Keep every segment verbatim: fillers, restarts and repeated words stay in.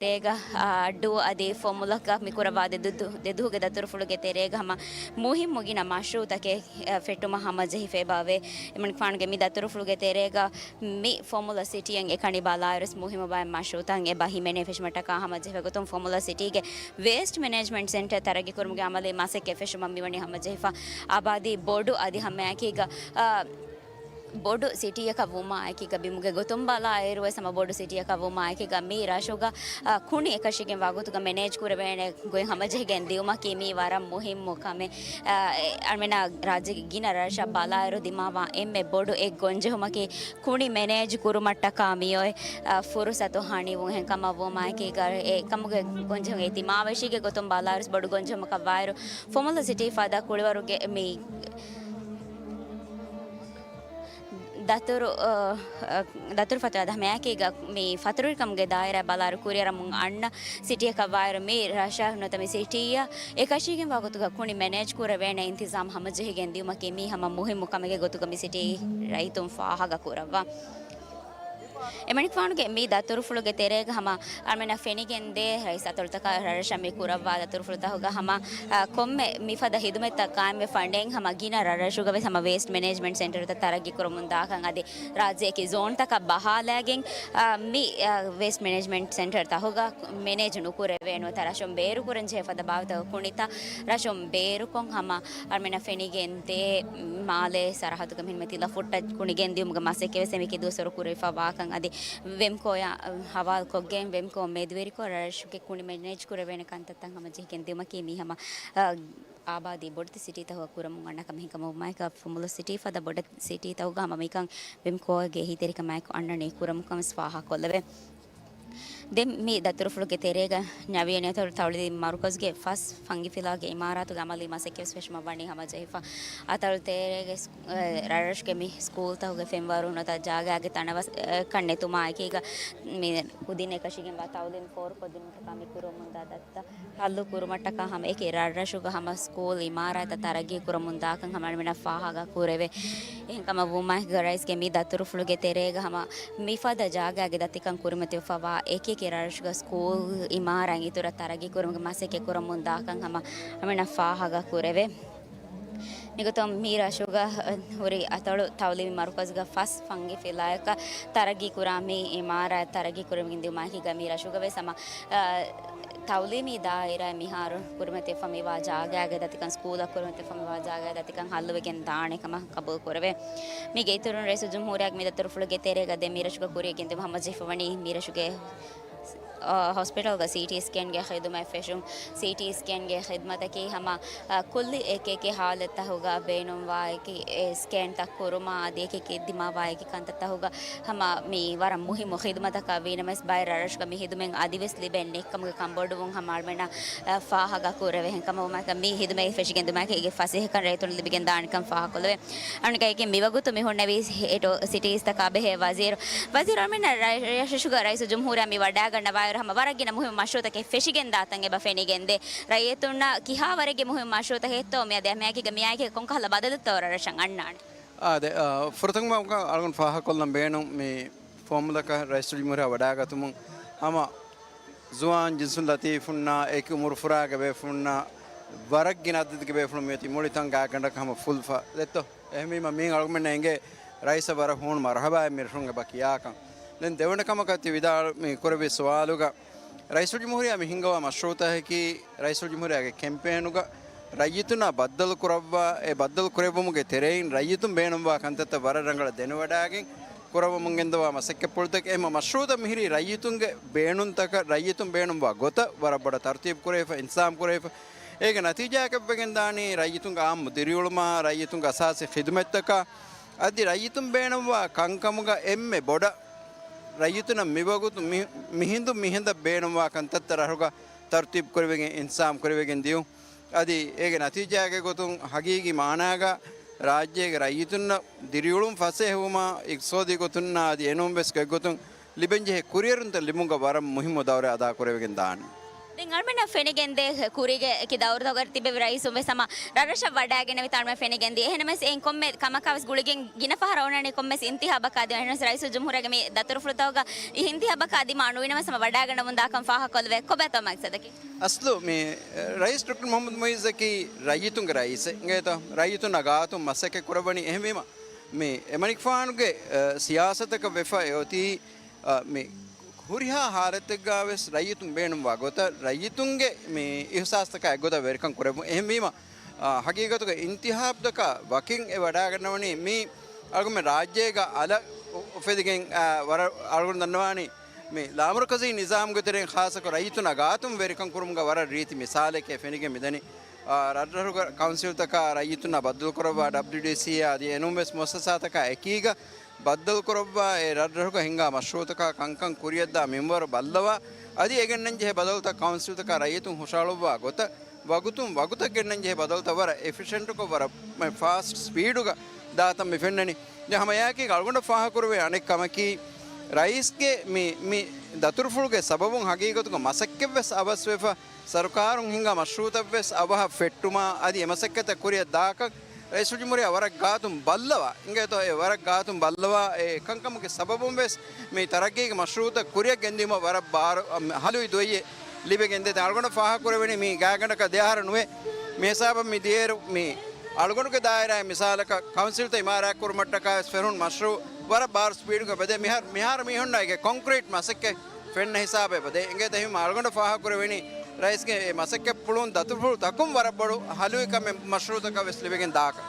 ތެރޭގަ، އާ، އައްޑޫ އަދި ފޮމުލަކަށް މި ކުރައްވާ ދެ ދު-، ދު-، ދެ ދުވަހުގެ ދަތުރުފުޅުގެ ތެރޭގަ ހަމަ މުހިއްމު ގިނަ މަޝްރޫއުތަކެއް، އަ، ފެއްޓުމަށް ހަމަޖެހިފައިބާވޭ. އެމަނިކުފާނުގެ މި ދަތުރުފުޅުގެ ތެރޭގަ މި ފޮމުލަ ސިޓީއަށް އެކަނި ބަލާއިރުސް މުހިއްމު ބައެއް މަޝްރޫއުތައް އެބަ ހިމެނޭ ފެށުމަށްޓަކާ ހަމަޖެހިފަ ގޮތުން ފޮމުލަ ސިޓީގެ ވޭސްޓް މެނޭޖްމަންޓް ސެންޓަރ ތަރައްގީ ކުރުމުގެ އަމަލީ މަސައްކަތް ފެށުމަށް މިވަނީ ހަމަޖެހިފަ. އާބާދީ ބޮޑު އަދި ހަމައެކީގަ، އާ، ބޮޑު ސިޓީއަކަށް ވުމާ އެކީގަ ބިމުގެ ގޮތުން ބަލާއިރުވެސް ހަމަ ބޮޑު ސިޓީއަކަށް ވުމާ އެކީގަ މި ރަށުގަ، އާ، ކުނި އެކަށީގެންވާ ގޮތުގަ މެނޭޖް ކުރެވޭނެ ގޮތް ހަމަޖެހިގެން ދިއުމަކީ މީ ވަރަށް މުހިއްމު ކަމެއް. އާ، އެ، އަޅުމެންނާ ރާއްޖޭގެ ގިނަ ރަށަށް ބަލާއިރު ދިމާވާ އެންމެ ބޮޑު އެއް ގޮންޖެހުމަކީ ކުނި މެނޭޖް ކުރުމަށްޓަކާ މިއޮތް، އާ، ފުރުސަތު ހަނިވުން. އެހެންކަމަށް ވުމާ އެކީގަ އެ ކަމުގެ ގޮންޖެހުން އެ ދިމާވެށީގެ ގޮތުން ބަލާއިރުސް ބޮޑު ގޮންޖެހުމަކަށް ވާއިރު ފޮމުލަ ސިޓީ ފަދަ ކުޅިވަރުގެ މި ދަތުރު، އަ، އަ، ދަތުރުފަތުރު އަދި ހަމައެކީގަ މި ފަތުރުވެރިކަމުގެ ދާއިރާ ބަލާއިރު ކުރިއަރަމުން އަންނަ ސިޓީއަކަށް ވާއިރު މި ރަށަށް ނުވަތަ މި ސިޓީއަށް އެކަށީގެންވާ ގޮތުގަ ކުނި މެނޭޖް ކުރެވޭނެ އިންތިޒާމް ހަމަޖެހިގެން ދިއުމަކީ މީ ހަމަ މުހިއްމު ކަމެއްގެ ގޮތުގަ މި ސިޓީ ރައްޔިތުން ފާހަގަ ކުރައްވާ. އެމަނިކުފާނުގެ މި ދަތުރުފުޅުގެ ތެރޭގަ ހަމަ އަޅުމެންނަށް ފެނިގެންދޭ ރައީސް އަތޮޅުތަކާ ރަށްރަށަށް މި ކުރައްވާ ދަތުރުފުޅުތަކުގަ ހަމަ، އަ، ކޮންމެ މިފަދަ ހިދުމަތްތައް ޤާއިމްވެފަ ނެތް ހަމަ ގިނަ ރަށްރަށުގަވެސް ހަމަ ވޭސްޓް މެނޭޖްމަންޓް ސެންޓަރުތައް ތަރައްގީ ކުރަމުން ދާކަން އަދި ރާއްޖެއަކީ ޒޯންތަކަށް ބަހާލައިގެން، އަ، މި، އަ، ވޭސްޓް މެނޭޖްމަންޓް ސެންޓަރ ތަކުގަ މެނޭޖް ނުކުރެވޭ ނުވަތަ ރަށުން ބޭރުކުރަންޖެހޭ ފަދަ ބާވަތަކު ކުނިތައް ރަށުން ބޭރުކޮށް ހަމަ އަޅުމެންނަށް ފެނިގެންދޭ މާލޭ ސަރަހައްދުގަ މިހެންމެ ތިލަފުއްޓަށް ކުނިގެންދިއުމުގެ މަސައްކަތްވެސް އެމީހަކީ ދުވަސްވަރު ކުރެވިފަ ވާކަން އަދި ވެމްކޯއާ ހަވާލުކޮށްގެން ވެމްކޯ މެދުވެރިކޮށް ރަށުގެ ކުނި މެނޭޖް ކުރެވޭނެ ކަންތައްތައް ހަމަޖެހިގެން ދިއުމަކީ މީ ހަމަ، އަ، އާބާދީ ބޮޑެތި ސިޓީތަކުގަ ކުރަމުން އަންނަ ކަމެއް. ހެންކަމުން ވުމާއެކީގަ ފޮމުލަ ސިޓީ ފަދަ ބޮޑެތި ސިޓީތަކުގަ ހަމަ މިކަން ވެމްކޯގެ އެހީތެރިކަމާއެކު އަންނަނީ ކުރަމުން ކަމަށް ފާހަގަކޮށްލެވޭ. ދެން މި ދަތުރުފުޅުގެ ތެރޭގަ ނަވީން އަތޮޅު ތައުލީމީ މަރުކަޒުގެ ފަސް ފަންގިފިލާގެ އިމާރާތުގެ އަމަލީ މަސައްކަތްވެސް ފެށުމަށް ވަނީ ހަމަޖެހިފަ. އަތޮޅު ތެރޭގެ ސް-، އެ، ރަށްރަށުގެ މި ސްކޫލްތަކުގެ ފެންވަރު ނުވަތަ ޖާގާގެ ތަނަވަސް، އެ، ކަން ނެތުމާ އެކީގަ މި ކުދިން އެކަށީގެންވާ ތައުލީމް ފޯރުކޮށްދިނުމަށްޓަކާ މި ކުރަމުންދާ ދަތުރުތައް ހައްލު ކުރުމަށްޓަކާ ހަމައެކީ ރަށްރަށުގަ ހަމަ ސްކޫލް އިމާރާތްތައް ތަރައްގީ ކުރަމުން ދާކަން ހަމަ އަޅުމެންނަށް ފާހަގަ ކުރެވޭ. އެހެންކަމަށް ވުމާއެކީގަ ރައީސްގެ މި ދަތުރުފުޅުގެ ތެރޭގަ ހަމަ މިފަދަ ޖާގާގެ ދަތިކަން ކުރިމަތިވެފަވާ އެކިއެކި ރަށްރަށުގަ ސްކޫލް އިމާރާތް އިތުރަށް ތަރައްގީ ކުރުމުގެ މަސައްކަތް ކުރަމުން ދާކަން ހަމަ އަޅުމެންނަށް ފާހަގަ ކުރެވޭ. މިގޮތުން މި ރަށުގަ ހުރި އަތޮޅު ތައުލީމީ މަރުކަޒުގަ ފަސް ފަންގި ފިލާޔަކަށް ތަރައްގީ ކުރާ މި އިމާރާތް ތަރައްގީ ކުރެވިގެން ދިއުމާއެކީގަ މި ރަށުގަވެސް ހަމަ، އަ، ތައުލީމީ ދާއިރާ މިހާރު ކުރިމަތިވެފަ މިވާ ޖާގާގެ ދަތިކަން، ސްކޫލަށް ކުރިމަތިވެފަ މިވާ ޖާގާގެ ދަތިކަން ހައްލުވެގެން ދާނެ ކަމަށް ޤަބޫލު ކުރެވޭ. މީގެ އިތުރުން ރައީސުލްޖުމްހޫރިއްޔާގެ މި ދަތުރުފުޅުގެ ތެރޭގަ ދެން މި ރަށުގަ ކުރިއަށް ގެންދިއުމަށް ހަމަޖެހިފަވަނީ މި ރަށުގެ އާ، ހޮސްޕިޓަލްގަ ސީޓީ ސްކޭންގެ ޚިދުމަތް ފެށުން. ސީޓީ ސްކޭންގެ ޚިދުމަތަކީ ހަމަ، އާ، ކުއްލި އެކިއެކި ހާލަތްތަކުގަ ބޭނުންވާ އެކި، އެ، ސްކޭންތައް ކުރުމާ އަދި އެކިއެކި ދިމާވާ އެކި ކަންތައްތަކުގަ ހަމަ މި ވަރަށް މުހިއްމު ޚިދުމަތަކަށް ވީނަމަވެސް ބައެއް ރަށްރަށުގަ މި ޚިދުމަތް އަދިވެސް ލިބެން ނެތްކަމުގެ ކަންބޮޑުވުން ހަމަ އަޅުމެންނަށް، އާ، ފާހަގަ ކުރެވޭ. އެހެންކަމަށް ވުމާއެކީ މި ޚިދުމަތް ފެށިގެން ދިއުމާއެކީ އޭގެ ފަސޭހަކަން ރައްޔިތުން ލިބިގެން ދާނެކަން ފާހަގަކޮށްލެވޭ. އަނެއްކާ އެކީ މިވަގުތު މި ހުންނެވީ ހެޓޯ ސިޓީސްތަކާ ބެހޭ ވަޒީރު. ވަޒީރު އަޅުމެންނަށް ރަ-، ރަ-، ރައީސުލްޖުމްހޫރިއްޔާ މި ވަޑައިގަންނަވާއިރު ހަމަ ވަރަށް ގިނަ މުހިއްމު މަޝްރޫއުތަކެއް ފެށިގެން ދާތަން އެބަ ފެނިގެންދޭ. ރައްޔިތުންނަށް ކިހާވަރެއްގެ މުހިއްމު މަޝްރޫއުތަކެއްތޯ މިއަދު މިއާއެކީގަ މިއާއެކީގަ ކޮންކަހަލަ ބަދަލުތޯ ރަށްރަށަށް އަންނާނެ؟ އާދެ، އާ، ފުރަތަމަ އަޅުގަނޑު ފާހަގަކޮށްލަން ބޭނުން މި ފޯމުލަކަށް ރައީސުލްޖުމްހޫރިއްޔާ ވަޑައިގަތުމުން ހަމަ ޒުވާން ޖިންސުލް ލަތީފުންނާ އެކި އުމުރުފުރާގެ ބޭފުޅުންނާ ވަރަށް ގިނަ އަދަދެއްގެ ބޭފުޅުން މިއޮތީ މުޅި ތަން ގާތްގަނޑަކަށް ހަމަ ފުލް ފަ ދެއްތޯ. އެހެންވީމަ މީން އަޅުގަނޑަށް އެނގޭ ރައީސަށް ވަރަށް ހޫނު މަރުހަބާއެއް މިރަށުން އެބަ ކިޔާކަން. ދެން ދެވަނަ ކަމަކަށް ތި ވިދާޅު މި ކުރެއްވި ސުވާލުގަ ރައީސުލްޖުމްހޫރިއްޔާ މި ހިންގަވާ މަޝްރޫއުތަކަކީ ރައީސުލްޖުމްހޫރިއްޔާގެ ކެމްޕޭނުގަ ރައްޔިތުންނާ ބައްދަލު ކުރައްވާ، އެ ބައްދަލު ކުރެއްވުމުގެ ތެރެއިން ރައްޔިތުން ބޭނުންވާ ކަންތައްތައް ވަރަށް ރަނގަޅަށް ދެނެވަޑައިގެން ކުރައްވަމުން ގެންދަވާ މަސައްކަތްޕުޅުތަކެއް. އެހެންމަ މަޝްރޫއުތައް މިހިރީ ރައްޔިތުންގެ ބޭނުންތަކަށް ރައްޔިތުން ބޭނުންވާ ގޮތަށް ވަރަށް ބޮޑަށް ތަރުތީބު ކުރެވިފަ، އިންތިޒާމް ކުރެވިފަ. އޭގެ ނަތީޖާއަކަށްވެގެން ދާނީ ރައްޔިތުންގެ އާއްމު ދިރިއުޅުމާ، ރައްޔިތުންގެ އަސާސީ ޚިދުމަތްތަކާ، އަދި ރައްޔިތުން ބޭނުންވާ ކަންކަމުގަ އެންމެ ބޮޑަށް ރައްޔިތުންނަށް މިވަގުތު މި-، މިހިނދު މިހިނދަށް ބޭނުންވާ ކަންތައްތައް ރަށުގަ ތަރުތީބު ކުރެވިގެން އިންތިޒާމް ކުރެވިގެން ދިޔުން. އަދި އޭގެ ނަތީޖާގެ ގޮތުން ހަގީގީ މާނާގަ ރާއްޖޭގެ ރައްޔިތުންނަށް ދިރިއުޅުން ފަސޭހަވުމާ، އިގްތިސޯދީ ގޮތުންނާ އަދި އެނޫންވެސް ގޮތްގޮތުން ލިބެންޖެހޭ ކުރިއެރުންތައް ލިބުމުގަ ވަރަށް މުހިއްމު ދައުރެއް އަދާކުރެވިގެން ދާނެ. ދެން އަޅުމެންނަށް ފެނިގެންދޭ ކުރީގެ އެކި ދައުރުތަކުގަ ތިބެވި ރައީސުން ވެސް ހަމަ ރަށްރަށަށް ވަޑައިގެންނެވިތާ އަޅުމެން ފެނިގެންދިޔަ. އެހެންނަމަވެސް އެއިން ކޮންމެ ކަމަކާ ވެސް ގުޅިގެން ގިނަ ފަހަރަށް އޮންނަނީ ކޮންމެސް އިންތިހާބަކާ ދިމާ. އެހެންނަމަވެސް ރައީސުލްޖުމްހޫރިއްޔާގެ މި ދަތުރުފުޅުތަކުގަ އިންތިހާބަކާ ދިމާ ނުވިނަމަވެސް ހަމަ ވަޑައިގަންނަވަމުންދާކަން ފާހަގަކޮށްލެވޭ. ކޮބާތޯ މަގްސަދަކީ؟ އަސްލު މި ރައީސް ޑޮކްޓަރ މުހައްމަދު މުއިއްޒަކީ ރައްޔިތުންގެ ރައީސެއް އިނގޭތޯ. ރައްޔިތުންނާ ގާތުން މަސައްކަތް ކުރައްވަނީ. އެހެންވީމަ މި އެމަނިކުފާނުގެ، އަ، ސިޔާސަތަކަށް ވެފަ އެއޮތީ، އަ، މި ހުރިހާ ހާލަތެއްގަ ވެސް ރައްޔިތުން ބޭނުންވާ ގޮތަށް ރައްޔިތުންގެ މި އިހުސާސްތަކާ އެއްގޮތަށް ވެރިކަން ކުރެއްވުން. އެހެންވީމަ، އާ، ހަގީގަތުގަ އިންތިހާބުތަކާ ވަކިން އެ ވަޑައިގަންނަވަނީ މީ އަޅުގަނޑުމެން ރާއްޖޭގަ އަލަށް އު-، އުފެދިގެން، އާ، ވަރަށް އަޅުގަނޑު ދަންނަވާނީ މި ލާމަރުކަޒީ ނިޒާމުގެ ތެރެއިން ޚާއްޞަކޮށް ރައްޔިތުންނާ ގާތުން ވެރިކަން ކުރުމުގަ ވަރަށް ރީތި މިސާލެކޭ ފެނިގެން މިދަނީ. އާ، ރަށްރަށުގަ ކައުންސިލްތަކާ ރައްޔިތުންނާ ބައްދަލުކުރައްވާ ޑަބްލިއުޑީސީއާ އަދި އެނޫންވެސް މުއައްސަސާތަކާ އެކީގަ ބައްދަލުކުރައްވާ އެ ރަށްރަށުގަ ހިންގާ މަޝްރޫއުތަކާ ކަންކަން ކުރިއަށްދާ މިންވަރު ބައްލަވާ، އަދި އެ ގެންނަންޖެހޭ ބަދަލުތައް ކައުންސިލްތަކާ ރައްޔިތުން ހުށަހަޅުއްވާ ގޮތަށް ވަގުތުން ވަގުތަށް ގެންނަންޖެހޭ ބަދަލުތައް ވަރަށް އެފިޝަންޓުކޮށް ވަރަށް މެ ފާސްޓް ސްޕީޑުގަ ދާތަން މި ފެންނަނީ. ދެން ހަމަ އެއާއެކީގަ އަޅުގަނޑަށް ފާހަގަކުރެވޭ އަނެއް ކަމަކީ، ރައީސްގެ މި، މި ދަތުރުފުޅުގެ ސަބަބުން ހަގީގަތުގަ މަސައްކަތްވެސް އަވަސްވެފަ، ސަރުކާރުން ހިންގާ މަޝްރޫއުތައްވެސް އަވަހަށް ފެއްޓުމާ އަދި އެ މަސައްކަތްތައް ކުރިއަށް ދާކަށް ރައީސުލްޖުމްހޫރިއްޔާ ވަރަށް ގާތުން ބައްލަވާ، އިނގޭތޯ އެ ވަރަށް ގާތުން ބައްލަވާ އެ ކަންކަމުގެ ސަބަބުން ވެސް މި ތަރައްގީގެ މަޝްރޫއުތައް ކުރިއަށް ގެންދިއުމަށް ވަރަށް ބާރު، އަ، ހަލުވި ދުވައްޔެއް ލިބިގެންދޭ. ދެން އަޅުގަނޑަށް ފާހަގަކުރެވެނީ މީ ގާތްގަނޑަކަށް ދެ އަހަރު ނުވޭ. މި ހިސާބަށް މި ދިޔައިރު މި އަޅުގަނޑުގެ ދާއިރާއިން މިސާލަކަށް ކައުންސިލްތައް އިމާރާތްކުރުމަށްޓަކާ ވެސް ފެށުނު މަޝްރޫއު ވަރަށް ބާރު ސްޕީޑުގަ އެބަދޭ. މިހާރު، މިހާރު މީހުންނަށް އޭގެ ކޮންކްރީޓް މަސައްކަތް ފެންނަ ހިސާބެއް އެބަދޭ. އިނގޭތޯ އެހެންވީމަ އަޅުގަނޑަށް ފާހަގަކުރެވެނީ ރައީސްގެ އެ މަސައްކަތްޕުޅުން ދަތުރުފުޅު ތަކުން ވަރަށް ބޮޑު ހަލުވި ކަމެއް މަޝްރޫއުތަކަށް ވެސް ލިބިގެން ދާކަށް.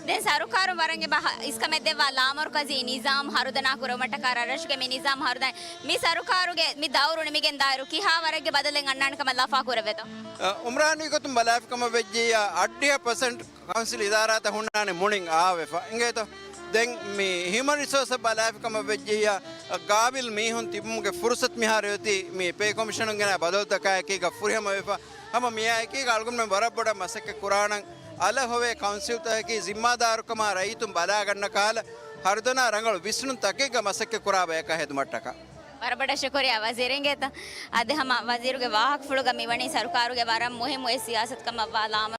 ދެން ސަރުކާރުން ވަރަށް އެބަ ހަ-، އިސްކަމެއް ދެއްވާ ލާމަރުކަޒީ ނިޒާމް ހަރުދަނާ ކުރުމަށްޓަކާ ރަށްރަށުގެ މި ނިޒާމް ހަރުދަނާ މި ސަރުކާރުގެ މި ދައުރު ނިމިގެން ދާއިރު ކިހާ ވަރެއްގެ ބަދަލެއް އަންނާނެ ކަމަށް ލަފާ ކުރެވޭތޯ؟ އަ، އުމްރާނީ ގޮތުން ބަލާފި ކަމަށް ވެއްޖެއްޔާ އަށްޑިހަ ޕަސެންޓް ކައުންސިލް އިދާރާތައް ހުންނާނެ މުޅިން އާވެފަ އިނގޭތޯ. ދެން މި ހިއުމަން ރިސޯސަށް ބަލާފި ކަމަށް ވެއްޖެއްޔާ، ގާބިލް މީހުން ތިބުމުގެ ފުރުސަތު މިހާރު އޮތީ މި ޕޭ ކޮމިޝަނުން ގެނައި ބަދަލުތަކާއެކީގަ ފުރިހަމަވެފަ. ހަމަ މިއާއެކީގަ އަޅުގަނޑުމެން ވަރަށް ބޮޑަށް މަސައްކަތް ކުރާނަން. އަލަށް ހޮވޭ ކައުންސިލްތަކަކީ ޒިންމާދާރުކަމާ ރައްޔިތުން ބަލާގަންނަ ކަހަލަ، ހަރުދަނާ ރަނގަޅު ވިސްނުން ތަކެއްގަ މަސައްކަތް ކުރާ ބަޔަކާ ހެދުމަށްޓަކާ. ވަރަށް ބޮޑަށް ޝުކުރިއްޔާ ވަޒީރު އިނގޭތަ؟ އަދި ހަމަ ވަޒީރުގެ ވާހަކަފުޅުގަ މިވަނީ ސަރުކާރުގެ ވަރަށް މުހިއްމު އެއް ސިޔާސަތު ކަމަށްވާ ލާމަރު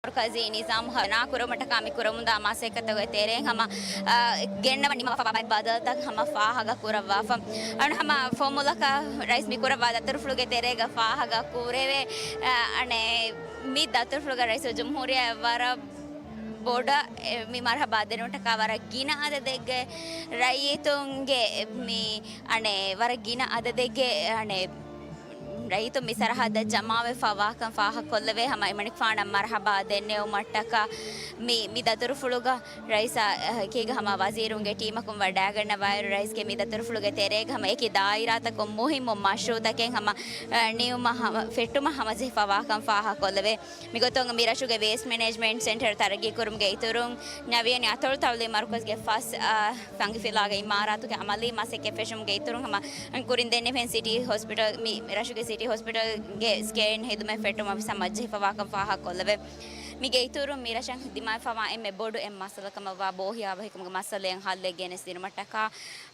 މަރުކަޒީ ނިޒާމު ހަރުދަނާ ކުރުމަށްޓަކާ މި ކުރަމުންދާ މަސައްކަތުގެ ތެރެއިން ހަމަ، އާ، ގެންނަވަން ނިމާފަވާ ބައެއް ބަދަލުތައް ހަމަ ފާހަގަ ކުރައްވާފަ. އަން ހަމަ ފޮމުލަކަށް ރައީސް މި ކުރައްވާ ދަތުރުފުޅުގެ ތެރޭގަ ފާހަގަ ކުރެވޭ، އާ، އަނެއް މި ދަތުރުފުޅުގަ ރައީސުލްޖުމްހޫރިއްޔާ ވަރަށް ބޮޑަށް، އެ، މި މަރުހަބާ ދެންނެވުމަށްޓަކާ ވަރަށް ގިނަ އަދަދެއްގެ ރައްޔިތުންގެ މި، އަނެއް، ވަރަށް ގިނަ އަދަދެއްގެ، އަނެއް، ރައްޔިތުން މި ސަރަހައްދަށް ޖަމާވެފަ ވާކަން ފާހަގަކޮށްލެވޭ. ހަމަ އެމަނިކުފާނަށް މަރުހަބާ ދެންނެވުމަށްޓަކާ މި، މި ދަތުރުފުޅުގަ ރައީސާ އެކީގަ ހަމަ ވަޒީރުންގެ ޓީމަކުން ވަޑައިގަންނަވާއިރު، ރައީސްގެ މި ދަތުރުފުޅުގެ ތެރޭގަ ހަމަ އެކި ދާއިރާތަކުން މުހިއްމު މަޝްރޫއުތަކެއް ހަމަ، އަ، ނިމުމަށް ހަމަ، ފެއްޓުމަށް ހަމަޖެހިފަ ވާކަން ފާހަގަކޮށްލެވޭ. މިގޮތުން މި ރަށުގެ ވޭސްޓް މެނޭޖްމަންޓް ސެންޓަރ ތަރައްގީ ކުރުމުގެ އިތުރުން، ނަވީން އަތޮޅު ތައުލީމް މަރުކަޒުގެ ފަސް، އާ، ފަންގިފިލާގެ އިމާރާތުގެ އަމަލީ މަސައްކަތް ފެށުމުގެ އިތުރުން ހަމަ ކުރިން ދެންނެވިހެން ސިޓީ ހޮސްޕިޓަލް، މި ރަށުގެ ސިޓީ ހޮސްޕިޓަލްގެ ސްކޭން ހިދުމަތް ފެއްޓުމަށް ވެސް ހަމަޖެހިފަ ވާކަން ފާހަގަކޮށްލެވޭ. މީގެ އިތުރުން މި ރަށަށް ދިމާވެފަވާ އެންމެ ބޮޑު އެއް މައްސަލަ ކަމަށްވާ ބޯހިޔާވަހިކަމުގެ މައްސަލައިން ހައްލެއް ގެނެސްދިނުމަށްޓަކާ،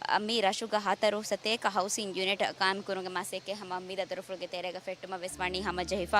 އަ، މި ރަށުގަ ހަތަރު ސަތޭކަ ހައުސިން ޔުނިޓް ޤާއިމްކުރުމުގެ މަސައްކަތް ހަމަ މި ދަތުރުފުޅުގެ ތެރޭގަ ފެއްޓުމަށް ވެސް ވަނީ ހަމަޖެހިފަ.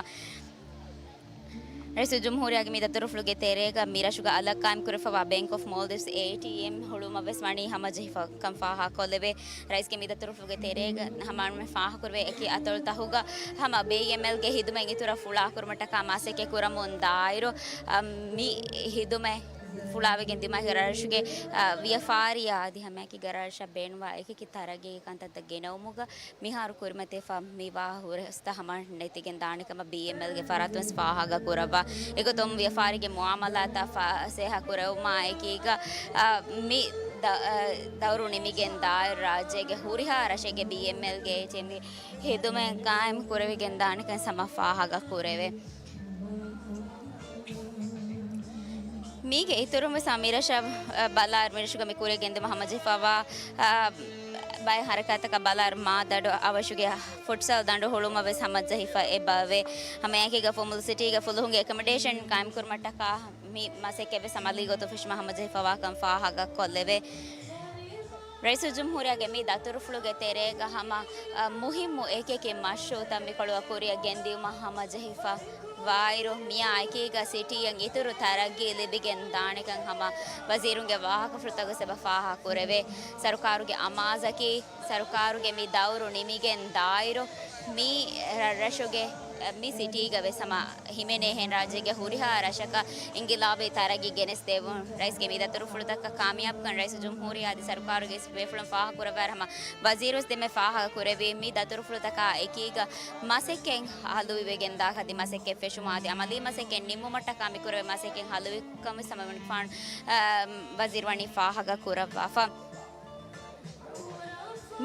ރައީސުލްޖުމްހޫރިއްޔާގެ މި ދަތުރުފުޅުގެ ތެރޭގަ މި ރަށުގަ އަލަށް ޤާއިމްކުރެފަވާ ބޭންކް އޮފް މޯލްޑިވްސް، އޭޓީއެމް، ހުޅުވުމަށް ވެސް ވަނީ ހަމަޖެހިފަ ކަން ފާހަގަކޮށްލެވޭ. ރައީސްގެ މި ދަތުރުފުޅުގެ ތެރޭގަ ހަމަ އަޅުގަނޑުމެން ފާހަގަކުރެވޭ އެކި އަތޮޅުތަކުގަ ހަމަ ބޭއީއެމްއެލްގެ ހިދުމަތް އިތުރަށް ފުޅާކުރުމަށްޓަކާ މަސައްކަތް ކުރަމުން ދާއިރު، އަ، މި ހިދުމަތް ފުޅާވެގެން ދިމާވި ރަށުގެ، އަ، ވިޔަފާރިއާ އަދި ހަމައެކީގަ ރަށަށް ބޭނުންވާ އެކި ތަރައްގީގެ ކަންތައްތައް ގެނައުމުގަ މިހާރު ކުރިމަތިވެފަ މިވާ ހުރަސްތައް ހަމަ ނެތިގެން ދާނެ ކަމަށް ބީއެމްއެލްގެ ފަރާތުން ވެސް ފާހަގަ ކުރައްވާ. އެގޮތުން ވިޔަފާރީގެ މުއާމަލާތާ ފަސޭހަ ކުރެވުމާ އެކީގަ، އަ، މި ދަ-، އަ، ދައުރު ނިމިގެން ދާއިރު ރާއްޖޭގެ ހުރިހާ ރަށެއްގެ ބީއެމްއެލްގެ އޭޖެންޓް ހިދުމަތް ޤާއިމް ކުރެވިގެން ދާނެ ކަން ހަމަ ފާހަގަ ކުރެވޭ. މީގެ އިތުރުން ވެސް މިރަށަށް، އަ، ބަލާއިރު މިރަށުގަ މި ކުރިޔަށް ގެންދިއުމަށް ހަމަޖެހިފަވާ، އަ، ބައެއް ހަރަކާތްތަކަށް ބަލާއިރު މާދަޑު އަވަށުގެ ފުޓްސަލް ދަނޑު ހުޅުވުމަށް ވެސް ހަމަޖެހިފަ އެބަވޭ. ހަމައެކީގަ ފުމުލު ސިޓީގެ ފުލުހުންގެ އެކަމަޑޭޝަން ޤާއިމްކުރުމަށްޓަކާ މި މަސައްކަތް ވެސް އަމަލީ ގޮތުން ފެށުމަށް ހަމަޖެހިފަވާކަން ފާހަގަ ކޮށްލެވޭ. ރައީސުލްޖުމްހޫރިއްޔާގެ މި ދަތުރުފުޅުގެ ތެރޭގަ ހަމަ، އަ، މުހިއްމު އެކިއެކި މަޝްރޫއުތައް މިކޮޅު ކުރިއަށް ގެންދިއުމަށް ހަމަޖެހިފަ ވާއިރު، މިއާ އެކީގަ ސިޓީއަށް އިތުރު ތަރައްގީ ލިބިގެން ދާނެކަން ހަމަ ވަޒީރުންގެ ވާހަކަފުޅުތަކުގަ އެބަ ފާހަގަ ކުރެވޭ. ސަރުކާރުގެ އަމާޒަކީ، ސަރުކާރުގެ މި ދައުރު ނިމިގެން ދާއިރު، މި ރަށްރަށުގެ، މި ސިޓީގަ ވެސް ހަމަ ހިމެނޭހެން ރާއްޖޭގެ ހުރިހާ ރަށަކަށް އިންގިލާބީ ތަރައްގީ ގެނެސްދެވުން. ރައީސްގެ މި ދަތުރުފުޅުތަކަށް ކާމިޔާބުކަން ރައީސުލްޖުމްހޫރިއްޔާ އަދި ސަރުކާރުގެ ބޭފުޅުން ފާހަގަ ކުރައްވާއިރު ހަމަ ވަޒީރުވެސް ދެންމެ ފާހަގަ ކުރެއްވީ، މި ދަތުރުފުޅުތަކާ އެކީގަ މަސައްކަތް ހަލުވިވެގެން ދާކަށް އަދި މަސައްކަތް ފެށުމަށް އަދި އަމަލީ މަސައްކަތް ނިންމުމަށްޓަކާ މިކުރެވޭ މަސައްކަތް ހަލުވިކަން ވެސް ހަމަ އެމަނިކުފާނު، އާ، ވަޒީރު ވަނީ ފާހަގަ ކުރައްވާފަ.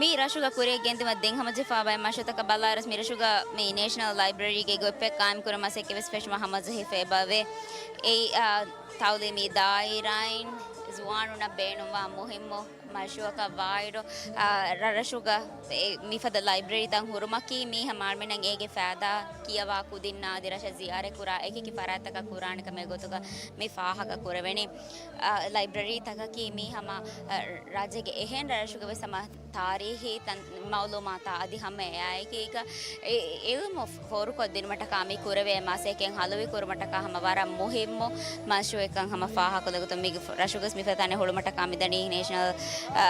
މި ރަށުގަ ކުރިއަށް ގެންދިއުމަށް ދެން ހަމަޖެހިފައިވާ މަޝްރޫއުތަކަށް ބަލާއިރު، މި ރަށުގަ މި ނޭޝަނަލް ލައިބްރަރީގެ އެއްގޮތްޕެއް ޤާއިމްކުރުމަށް މަސައްކަތް ވެސް ފެށުމަށް ހަމަޖެހިފައިވޭ. އެއީ، އާ، ތައުލީމީ ދާއިރާއިން ޒުވާނުންނަށް ބޭނުންވާ މުހިއްމު މަޝްރޫއަކަށް ވާއިރު، އާ، ރަށްރަށުގަ އެ މިފަދަ ލައިބްރަރީތައް ހުރުމަކީ މީހަކަށް އަޅަމެންނަށް އޭގެ ފައިދާ ކިޔަވާ ކުދިންނާ އަދި ރަށަށް ޒިޔާރަތްކުރާ އެކި އެކި ފަރާތްތަކަށް ކުރާނެ ކަމެއް ގޮތުގަ މި ފާހަގަ ކުރެވެނީ. އާ، ލައިބްރަރީތަކަކީ މީ ހަމަ، އާ، ރާއްޖޭގެ އެހެން ރަށްރަށުގަ ވެސް ހަމަ ތާރީހީ ތަން، މައުލޫމާތާ އަދި ހަމަ އެއާއެކީގަ އެ އިލްމު ފޯރުކޮށްދިނުމަށްޓަކާ މި ކުރެވޭ މަސައްކަތް ހަލުވިކުރުމަށްޓަކާ ހަމަ ވަރަށް މުހިއްމު މަޝްރޫއެއްކަން ހަމަ ފާހަގަކޮށްލި ގޮތުން މި ރަށުގަސް މިފަދަ ތަނެއް ހުޅުމަށްޓަކާ މިދަނީ ނޭޝަނަލް، އާ،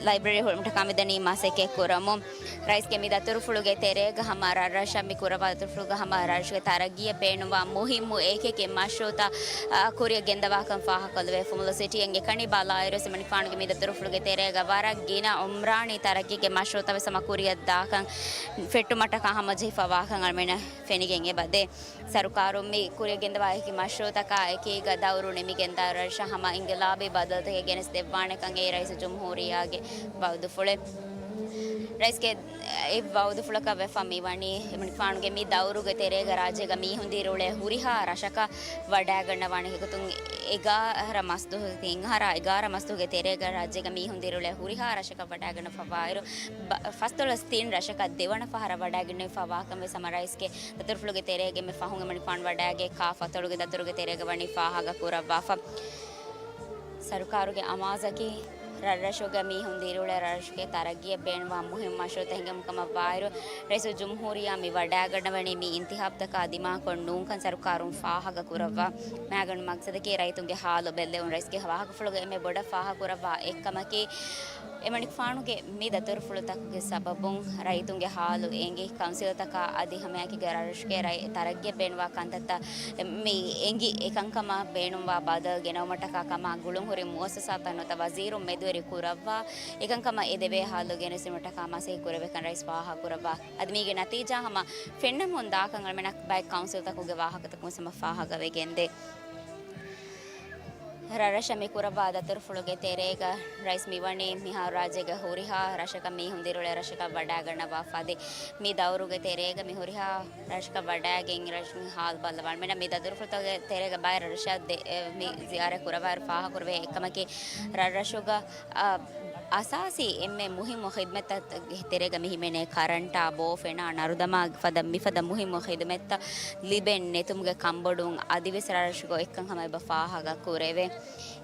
ލައިބްރަރީ ހުޅުމަށްޓަކާ މިދަނީ މަސައްކަތް ކުރަމުން. ރައީސްގެ މި ދަތުރުފުޅުގެ ތެރޭގަ ހަމަ ރަށްރަށަށް މި ކުރައްވާ ދަތުރުފުޅުގަ ހަމަ ރަށުގެ ތަރައްގީއަށް ބޭނުންވާ މުހިއްމު އެކިއެކި މަޝްރޫއުތައް، އާ، ކުރިއަށް ގެންދަވާކަން ފާހަގަކޮށްލެވޭ. ފުމުލު ސިޓީއަށް އެކަނި ބަލާއިރު އެމަނިކުފާނުގެ މި ދަތުރުފުޅުގެ ތެރޭގަ ވަރަށް ގިނަ އުމްރާނީ ތަރައްގީގެ މަޝްރޫއުތައް ވެސް ހަމަ ކުރިއަށް ދާކަން ފެއްޓުމަށްޓަކާ ހަމަޖެހިފައިވާކަން އަޅަމެންނަށް ފެނިގެން އެބަދޭ. ސަރުކާރުން މި ކުރިއަށް ގެންދަވާ އެކި މަޝްރޫއުތަކާ އެކީގަ ދައުރު ނިމިގެންދާ ރަށަށް ހަމަ އިންގިލާބީ ބަދަލުތަކެއް ގެނެސް ދެއްވާނެކަން އެއީ ރައީސުލްޖުމްހޫރިއްޔާގެ ވައުދުފުޅެއް. ރައީސްގެ އެ ވައުދުފުޅަކަށް ވެފަ މިވަނީ އެމަނިކުފާނުގެ މި ދައުރުގެ ތެރޭގަ ރާއްޖޭގަ މީހުން ދިރިއުޅޭ ހުރިހާ ރަށަކަށް ވަޑައިގަންނަވާނެ. އެގޮތުން އެގާރަ މަސްދުވަހު، ތިން އަހަރާ އެގާރަ މަސްދުވަހުގެ ތެރޭގަ ރާއްޖޭގަ މީހުން ދިރިއުޅޭ ހުރިހާ ރަށަކަށް ވަޑައިގަންނަވާއިރު، ބަ-، ފަސްދޮޅަސް ތިން ރަށަކަށް ދެވަނަ ފަހަރަށް ވަޑައިގެންނެވިފަ ވާކަން ވެސް ހަމަ ރައީސްގެ ދަތުރުފުޅުގެ ތެރޭގަ މި ފަހުން އެމަނިކުފާނު ވަޑައިގެ ކާ ފަތޮޅުގެ ދަތުރުގެ ތެރޭގަ ވަނީ ފާހަގަ ކުރައްވާފަ. ސަރުކާރުގެ އަމާޒަކީ ރަށްރަށުގަ މީހުން ދިރިއުޅޭ ރަށްރަށުގެ ތަރައްގީއަށް ބޭނުންވާ މުހިންމު މަޝްރޫއުތައް ހިނގުމަށް ވާއިރު، ރައީސުލްޖުމްހޫރިއްޔާ މި ވަޑައިގަންނަވަނީ މި އިންތިހާބުތަކާ ދިމާކޮށް ނޫންކަން ސަރުކާރުން ފާހަގަ ކުރައްވާ. މާގަނޑު މަގްސަދަކީ ރައްޔިތުންގެ ހާލު ބެއްލެވުން. ރައީސްގެ ވާހަކަފުޅުގަ އެންމެ ބޮޑަށް ފާހަގަ ކުރައްވާ އެއްކަމަކީ، އެމަނިކުފާނުގެ މި ދަތުރުފުޅުތަކުގެ ސަބަބުން ރައްޔިތުންގެ ހާލު އެނގި، ކައުންސިލްތަކާ އަދި ހަމައެކީގަ ރަށްރަށުގެ ރައްޔިތުން ތަރައްގީއަށް ބޭނުންވާ ކަންތައްތައް މި އެނގި، އެކަންކަމަށް ބޭނުންވާ ބަދަލު ގެނައުމަށްޓަކާ ކަމާ ގުޅުންހުރި މުއައްސަސާތައް ނުވަތަ ވަޒީރުން މެދުވެރި ކުރައްވާ، އެކަންކަމަށް އެދެވޭ ހާލު ގެނެސްދިނުމަށްޓަކާ މަސައްކަތް ކުރެވޭކަން ރައީސް ފާހަގަ ކުރައްވާ. އަދި މީގެ ނަތީޖާ ހަމަ ފެންނަމުން ދާކަން އަޅަމެންނަށް ބައެއް ކައުންސިލްތަކުގެ ވާހަކަތަކުން ހަމަ ފާހަގަވެގެންދޭ. ރަށްރަށަށް މި ކުރައްވާ ދަތުރުފުޅުގެ ތެރޭގަ ރައީސް މިވަނީ މިހާރު ރާއްޖޭގެ ހުރިހާ ރަށަކަށް މީހުން ދިރިއުޅޭ ރަށަކަށް ވަޑައިގަންނަވާފަ އަދި މި ދައުރުގެ ތެރޭގަ މި ހުރިހާ ރަށަކަށް ވަޑައިގެން ރަށުގެ ހާލު ބައްލަވާ. އަޅަމެންނަށް މި ދަތުރުފުޅުތަކުގެ ތެރޭގަ ބައެއް ރަށަށް ދެ-، އެ، މި ޒިޔާރަތް ކުރައްވާއިރު ފާހަގަކުރެވޭ އެއްކަމަކީ ރަށްރަށުގަ، އަ، އަސާސީ އެންމެ މުހިއްމު ޚިދުމަތްތައް ތެރޭގަ މި ހިމެނޭ ކަރަންޓާ، ބޯ ފެނާ، ނަރުދަމާ ފަދަ، މިފަދަ މުހިއްމު ޚިދުމަތްތައް ލިބެން ނެތުމުގެ ކަންބޮޑުވުން އަދިވެސް ރަށްރަށުގަ އޮތްކަން ހަމަ އެބަ ފާހަގަ ކުރެވޭ.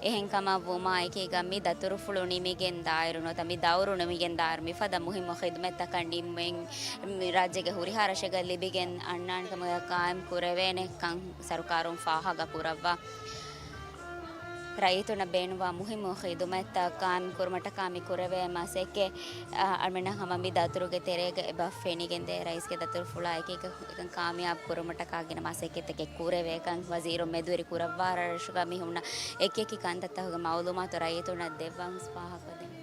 އެހެންކަމަށް ވުމާ އެކީގަ މި ދަތުރުފުޅު ނިމިގެން ދާއިރު ނުވަތަ މި ދައުރު ނިމިގެން ދާއިރު މިފަދަ މުހިއްމު ޚިދުމަތްތަކަށް ނިންމެން މި ރާއްޖޭގެ ހުރިހާ ރަށެއްގަ ލިބިގެން އަންނާނެ ކަމުގެ ޤާއިމް ކުރެވޭނެ ކަން ސަރުކާރުން ފާހަގަ ކުރައްވާ. ރައްޔިތުންނަށް ބޭނުންވާ މުހިއްމު ޚިދުމަތްތައް ޤާއިމް ކުރުމަށްޓަކާ މި ކުރެވޭ މަސައްކަތް، އަ، އަޅަމެންނަށް ހަމަ މި ދަތުރުގެ ތެރޭގަ އެބަ ފެނިގެންދޭ. ރައީސްގެ ދަތުރުފުޅާ އެކީގަ އެކަން ކާމިޔާބު ކުރުމަށްޓަކާ ގިނަ މަސައްކަތްތަކެއް ކުރެވޭކަން ވަޒީރުން މެދުވެރި ކުރައްވާ. ރަށްރަށުގަ މި ހުންނަ އެކިއެކި ކަންތައްތަކުގެ މައުލޫމާތު ރައްޔިތުންނަށް ދެއްވަން ފާހަގަކޮށްދޭނެ.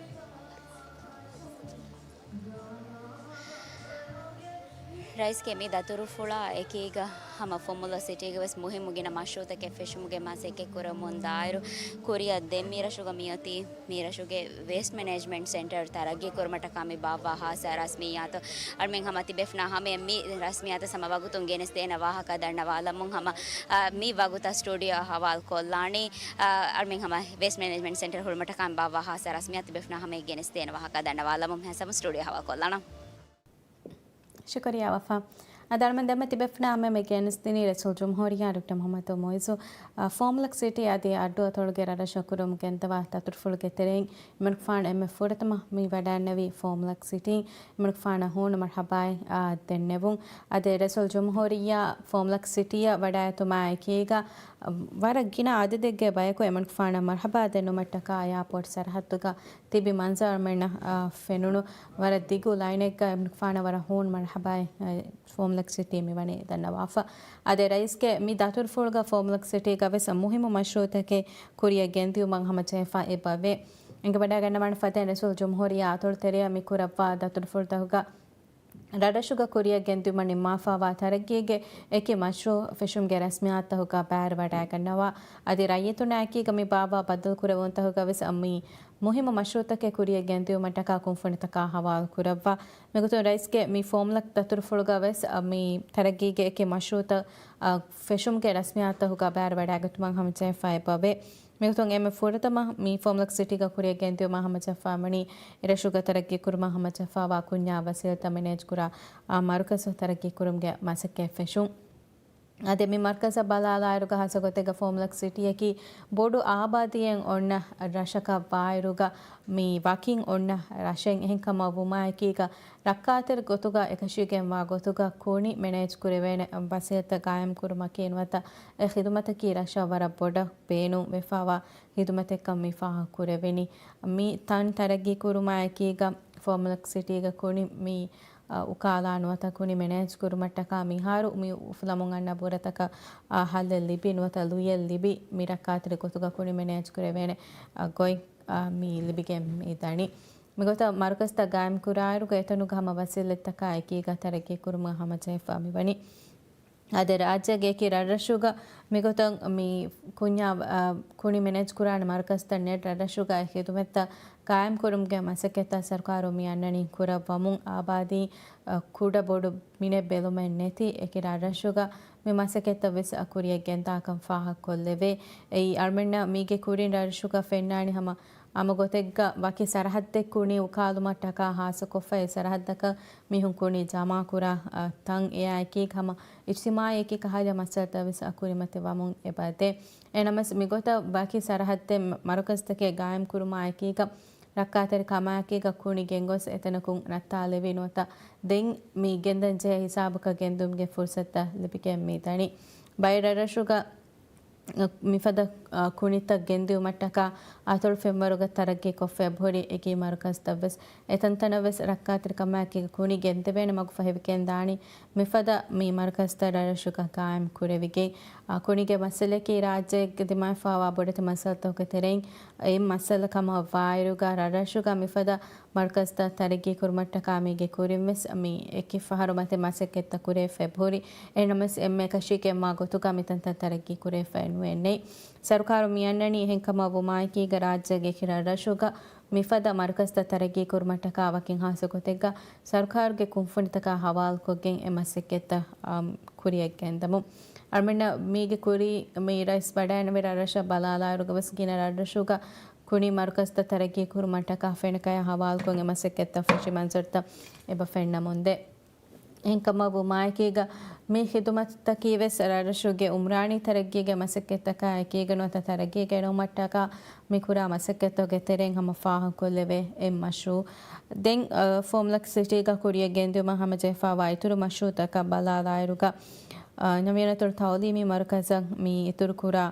ރައީސްގެ މި ދަތުރުފުޅާ އެކީގަ ހަމަ ފުމުލަ ސިޓީގެ ވެސް މުހިއްމު ގިނަ މަޝްރޫއުތަކެއް ފެށުމުގެ މަސައްކަތް ކުރަމުން ދާއިރު، ކުރިއަށް ދެން މި ރަށުގަ މިއޮތީ މި ރަށުގެ ވޭސްޓް މެނޭޖްމަންޓް ސެންޓަރ ތަރައްގީ ކުރުމަށްޓަކާ މި ބާއްވާ ހާއްސަ ރަސްމިއްޔާތު. އަޅަމެން ހަމަ ތިބޭފުނާ ހަމަޔަށް މި ރަސްމިއްޔާތު ހަމަ ވަގުތުން ގެނެސްދޭނެ ވާހަކަ ދަންނަވާލަމުން ހަމަ، އާ، މި ވަގުތަށް ސްޓޫޑިއޯ ހަވާލު ކޮށްލާނީ، އާ، އަޅަމެން ހަމަ ވޭސްޓް މެނޭޖްމަންޓް ސެންޓަރ ހުޅުމަށްޓަކާ މި ބާއްވާ ހާއްސަ ރަސްމިއްޔާތު ތިބޭފުނާ ހަމަޔަށް ގެނެސްދޭނެ ވާހަކަ ދަންނަވާލަމުން ހަމަ ސްޓޫޑިއޯ ހަވާލު ކޮށްލާނަން. ޝުކުރިއްޔާ ވަފާ. އަދި އަޅުމެން ދެންމެ ތިބޭފުޅުންނާ ހަމައަށް މި ގެނެސްދިނީ ރައީސުލްޖުމްހޫރިއްޔާ ޑޮކްޓަރ މުޙައްމަދު މުޢިއްޒު، އަ، ފޯމްލަކް ސިޓީ އަދި އައްޑު އަތޮޅުގެ ރަށްރަށުން ކުރިއަށް ގެންދަވާ ދަތުރުފުޅުގެ ތެރެއިން އެމަނިކުފާނު އެންމެ ފުރަތަމަ މި ވަޑައިގެންނެވީ ފޯމްލަކް ސިޓީން އެމަނިކުފާނަށް ހޫނު މަރުޙަބާއެއް، އާ، ދެންނެވުން. އަދި ރައީސުލްޖުމްހޫރިއްޔާ ފޯމްލަކް ސިޓީއަށް ވަޑައިގަތުމާ އެކީގަ، އަ، ވަރަށް ގިނަ އަދަދެއްގެ ބަޔަކު އެމަނިކުފާނަށް މަރުޙަބާ ދެންނުމަށްޓަކާ އެއާޕޯޓް ސަރަހައްދުގަ ތިބި މަންޒަރު އަޅުމެންނަށް، އާ، ފެނުނު. ވަރަށް ދިގު ލައިނެއްގަ އެމަނިކުފާނަށް ވަރަށް ހޫނު މަރުޙަބާއެއް، އަ، ފޯމްލަކް ސިޓީ މިވަނީ ދަންނަވާފަ. އަދި ރައީސްގެ މި ދަތުރުފުޅުގަ ފޯމްލަކް ސިޓީގަ ވެސް މުހިއްމު މަޝްރޫޢުތަކެއް ކުރިއަށް ގެންދިއުމަށް ހަމަޖެހިފަ އެބަވޭ. އެނގިވަޑައިގަންނަވާނެ ފަދައިން ރައީސުލްޖުމްހޫރިއްޔާ އަތޮޅު ތެރެއަށް މި ކުރައްވާ ދަތުރުފުޅުތަކުގަ ރަށްރަށުގަ ކުރިއަށް ގެންދިއުމަށް ނިންމާފައިވާ ތަރައްގީގެ އެކި މަޝްރޫޢު ފެށުމުގެ ރަސްމިއްޔާތުތަކުގަ ބައިވެރިވަޑައިގަންނަވާ. އަދި ރައްޔިތުންނާ އެކީގަ މި ބާއްވާ ބައްދަލުކުރެވުންތަކުގަ ވެސް މި މުހިއްމު މަޝްރޫޢުތަކެއް ކުރިއަށް ގެންދިއުމަށްޓަކާ ކުންފުނިތަކާ ހަވާލު ކުރައްވާ. މިގޮތުން ރައީސްގެ މި ފޯމްލަކް ދަތުރުފުޅުގަ ވެސް މި ތަރައްގީގެ އެކި މަޝްރޫޢުތައް، އަ، ފެށުމުގެ ރަސްމިއްޔާތުތަކުގަ ބައިވެރިވަޑައިގަތުމަށް ހަމަޖެހިފައި އެބަވޭ. މިގޮތުން އެންމެ ފުރަތަމަ މި ފޯމްލަކް ސިޓީގަ ކުރިއަށް ގެންދިއުމަށް ހަމަޖެހިފައިވަނީ އެރަށުގަ ތަރައްގީ ކުރުމަށް ހަމަޖެހިފައިވާ ކުންޏާ ވަސީލަތްތައް މެނޭޖް ކުރާ، އާ، މަރުކަޒު ތަރައްގީ ކުރުމުގެ މަސައްކަތް ފެށުން. އަދި މި މަރުކަޒަށް ބަލާލާއިރުގަ ހާއްސަ ގޮތެއްގަ ފޯމްލަކް ސިޓީއަކީ ބޮޑު އާބާދީއެއް އޮންނަ ރަށަކަށް ވާއިރުގަ މި ވަކިން އޮންނަ ރަށެއް. އެހެންކަމަށް ވުމާއެކީގަ ރައްކާތެރި ގޮތުގަ އެކަށީގެންވާ ގޮތުގަ ކުނި މެނޭޖް ކުރެވޭނެ ވަސީލަތްތައް ގާއިމް ކުރުމަކީ ނުވަތަ އެ ޚިދުމަތަކީ ރަށަށް ވަރަށް ބޮޑަށް ބޭނުން ވެފައިވާ ޚިދުމަތެއްކަން މި ފާހަގަ ކުރެވެނީ. މި ތަން ތަރައްގީ ކުރުމާއެކީގަ ފޯމްލަކް ސިޓީގަ ކުނި މި، އަ، އުކާލާ ނުވަތަ ކުނި މެނޭޖް ކުރުމަށްޓަކާ މިހާރު މި އުފުލަމުން އަންނަ ބުރަތަކަށް، އަ، ހައްލެއް ލިބި ނުވަތަ ލުޔެއް ލިބި މި ރައްކާތެރި ގޮތުގަ ކުނި މެނޭޖް ކުރެވޭނެ، އަ، ގޮތް، އަ، މި ލިބިގެން މި ދަނީ. މިގޮތަށް މަރުކަޒްތައް ގާއިމް ކުރާއިރުގަ އެތަނުގަ ހަމަ ވަސީލަތްތަކާ އެކީގަ ތަރައްގީ ކުރުމަށް ހަމަޖެހިފަ މިވަނީ. އަދި ރާއްޖޭގެ އެކި ރަށްރަށުގަ މިގޮތަށް މި ކުންޏާ، އަ، ކުނި މެނޭޖް ކުރާނެ މަރުކަޒްތައް ނެތް ރަށްރަށުގަ އެ ޚިދުމަތްތައް ގާއިމް ކުރުމުގެ މަސައްކަތްތައް ސަރުކާރުން މި އަންނަނީ ކުރައްވަމުން. އާބާދީ، އަ، ކުޑަ ބޮޑު މިނެއް ބެލުމެއް ނެތި އެކި ރަށްރަށުގަ މި މަސައްކަތްތައް ވެސް ކުރިއަށް ގެންދާކަން ފާހަގަކޮށްލެވޭ. އެއީ އަޅުމެންނަށް މީގެ ކުރިން ރަށްރަށުގަ ފެންނާނީ ހަމަ ހަމަ ގޮތެއްގަ ވަކި ސަރަހައްދެއް ކުނި އުކާލުމަށްޓަކާ ހާއްސަކޮށްފައި ސަރަހައްދަކަށް މީހުން ކުނި ޖަމާކުރާ، އަ، ތަން އެއާއެކީގަ ހަމަ އިޖްތިމާޢީ އެކި ކަހަލަ މައްސަލަތައް ވެސް ކުރިމަތިވަމުން އެބަދޭ. އެހެންނަމަވެސް މިގޮތަށް ވަކި ސަރަހައްދެއް މަ-، މަރުކަޒުތަކެއް ގާއިމް ކުރުމާއެކީގަ ރައްކާތެރި ކަމާއެކީގަ ކުނި ގެންގޮސް އެތަނަކުން ނައްތާލެވި ނުވަތަ ދެން މި ގެންދަން ޖެހޭ ހިސާބަކަށް ގެންދުމުގެ ފުރުސަތުތައް ލިބިގެން މި ދަނީ. ބައެއް ރަށްރަށުގަ މިފަދަ، އަ، ކުނިތައް ގެންދިއުމަށްޓަކާ އަތޮޅު ފެންވަރުގަ ތަރައްގީ ކޮށްފަ އެބަހުރި އެކި މަރުކަޒުތައް ވެސް. އެތަންތަނަށް ވެސް ރައްކާތެރިކަމާއެކީގަ ކުނި ގެންދެވޭނެ މަގު ފަހިވެގެން ދާނީ މިފަދަ މި މަރުކަޒުތައް ރަށްރަށުގަ ގާއިމް ކުރެވިގެން. އަ، ކުނިގެ މައްސަލައަކީ ރާއްޖޭގެ ދިމާވެފައިވާ ބޮޑެތި މައްސަލަތަކުގެ ތެރެއިން އެއް މައްސަލަ ކަމަށް ވާއިރުގަ ރަށްރަށުގަ މިފަދަ މަރުކަޒުތައް ތަރައްގީ ކުރުމަށްޓަކާ މީގެ ކުރިން ވެސް މި އެކި ފަހަރު މަތި މަސައްކަތްތައް ކުރެވިފަ އެބަހުރި. އެހެންނަމަވެސް އެންމެ އެކަށީގެންވާ ގޮތުގަ މިތަންތަން ތަރައްގީ ކުރެވިފައެއް ނުވެ ނެތް. ސަރުކާރު މިއަންނަނީ އެހެންކަމަށް ވުމާއެކީގަ ރާއްޖޭގެ އެކި ރަށްރަށުގަ މިފަދަ މަރުކަޒުތައް ތަރައްގީ ކުރުމަށްޓަކާ ވަކިން ހާއްސަ ގޮތެއްގަ ސަރުކާރުގެ ކުންފުނިތަކާ ހަވާލުކޮށްގެން އެ މަސައްކަތްތައް، އަ، ކުރިއަށް ގެންދަމުން. އަޅުމެންނަށް މީގެ ކުރީ މި ރައީސް ވަޑައިގެންނެވި ރަށްރަށަށް ބަލާލާއިރުގަ ވެސް ގިނަ ރަށްރަށުގަ ކުނި މަރުކަޒުތައް ތަރައްގީ ކުރުމަށްޓަކާ ފެނިކަޔާ ހަވާލުކޮށް އެ މަސައްކަތްތައް ފެށި މަންޒަރުތައް އެބަ ފެންނަމުންދޭ. އެހެންކަމަށް ވުމާއެކީގަ މި ޚިދުމަތްތަކީ ވެސް ރަށްރަށުގެ އުމްރާނީ ތަރައްގީގެ މަސައްކަތްތަކާ އެކީގަ ނުވަތަ ތަރައްގީ ގެނައުމަށްޓަކާ މި ކުރާ މަސައްކަތްތަކުގެ ތެރެއިން ހަމަ ފާހަގަކޮށްލެވޭ އެއް މަޝްރޫޢު. ދެން، އަ، ފޯމްލަކް ސިޓީގަ ކުރިއަށް ގެންދިއުމަށް ހަމަޖެހިފައިވާ އިތުރު މަޝްރޫޢުތަކަށް ބަލާލާއިރުގަ، އަ، ނަވީނަތުރު ތައުލީމީ މަރުކަޒަށް މި އިތުރުކުރާ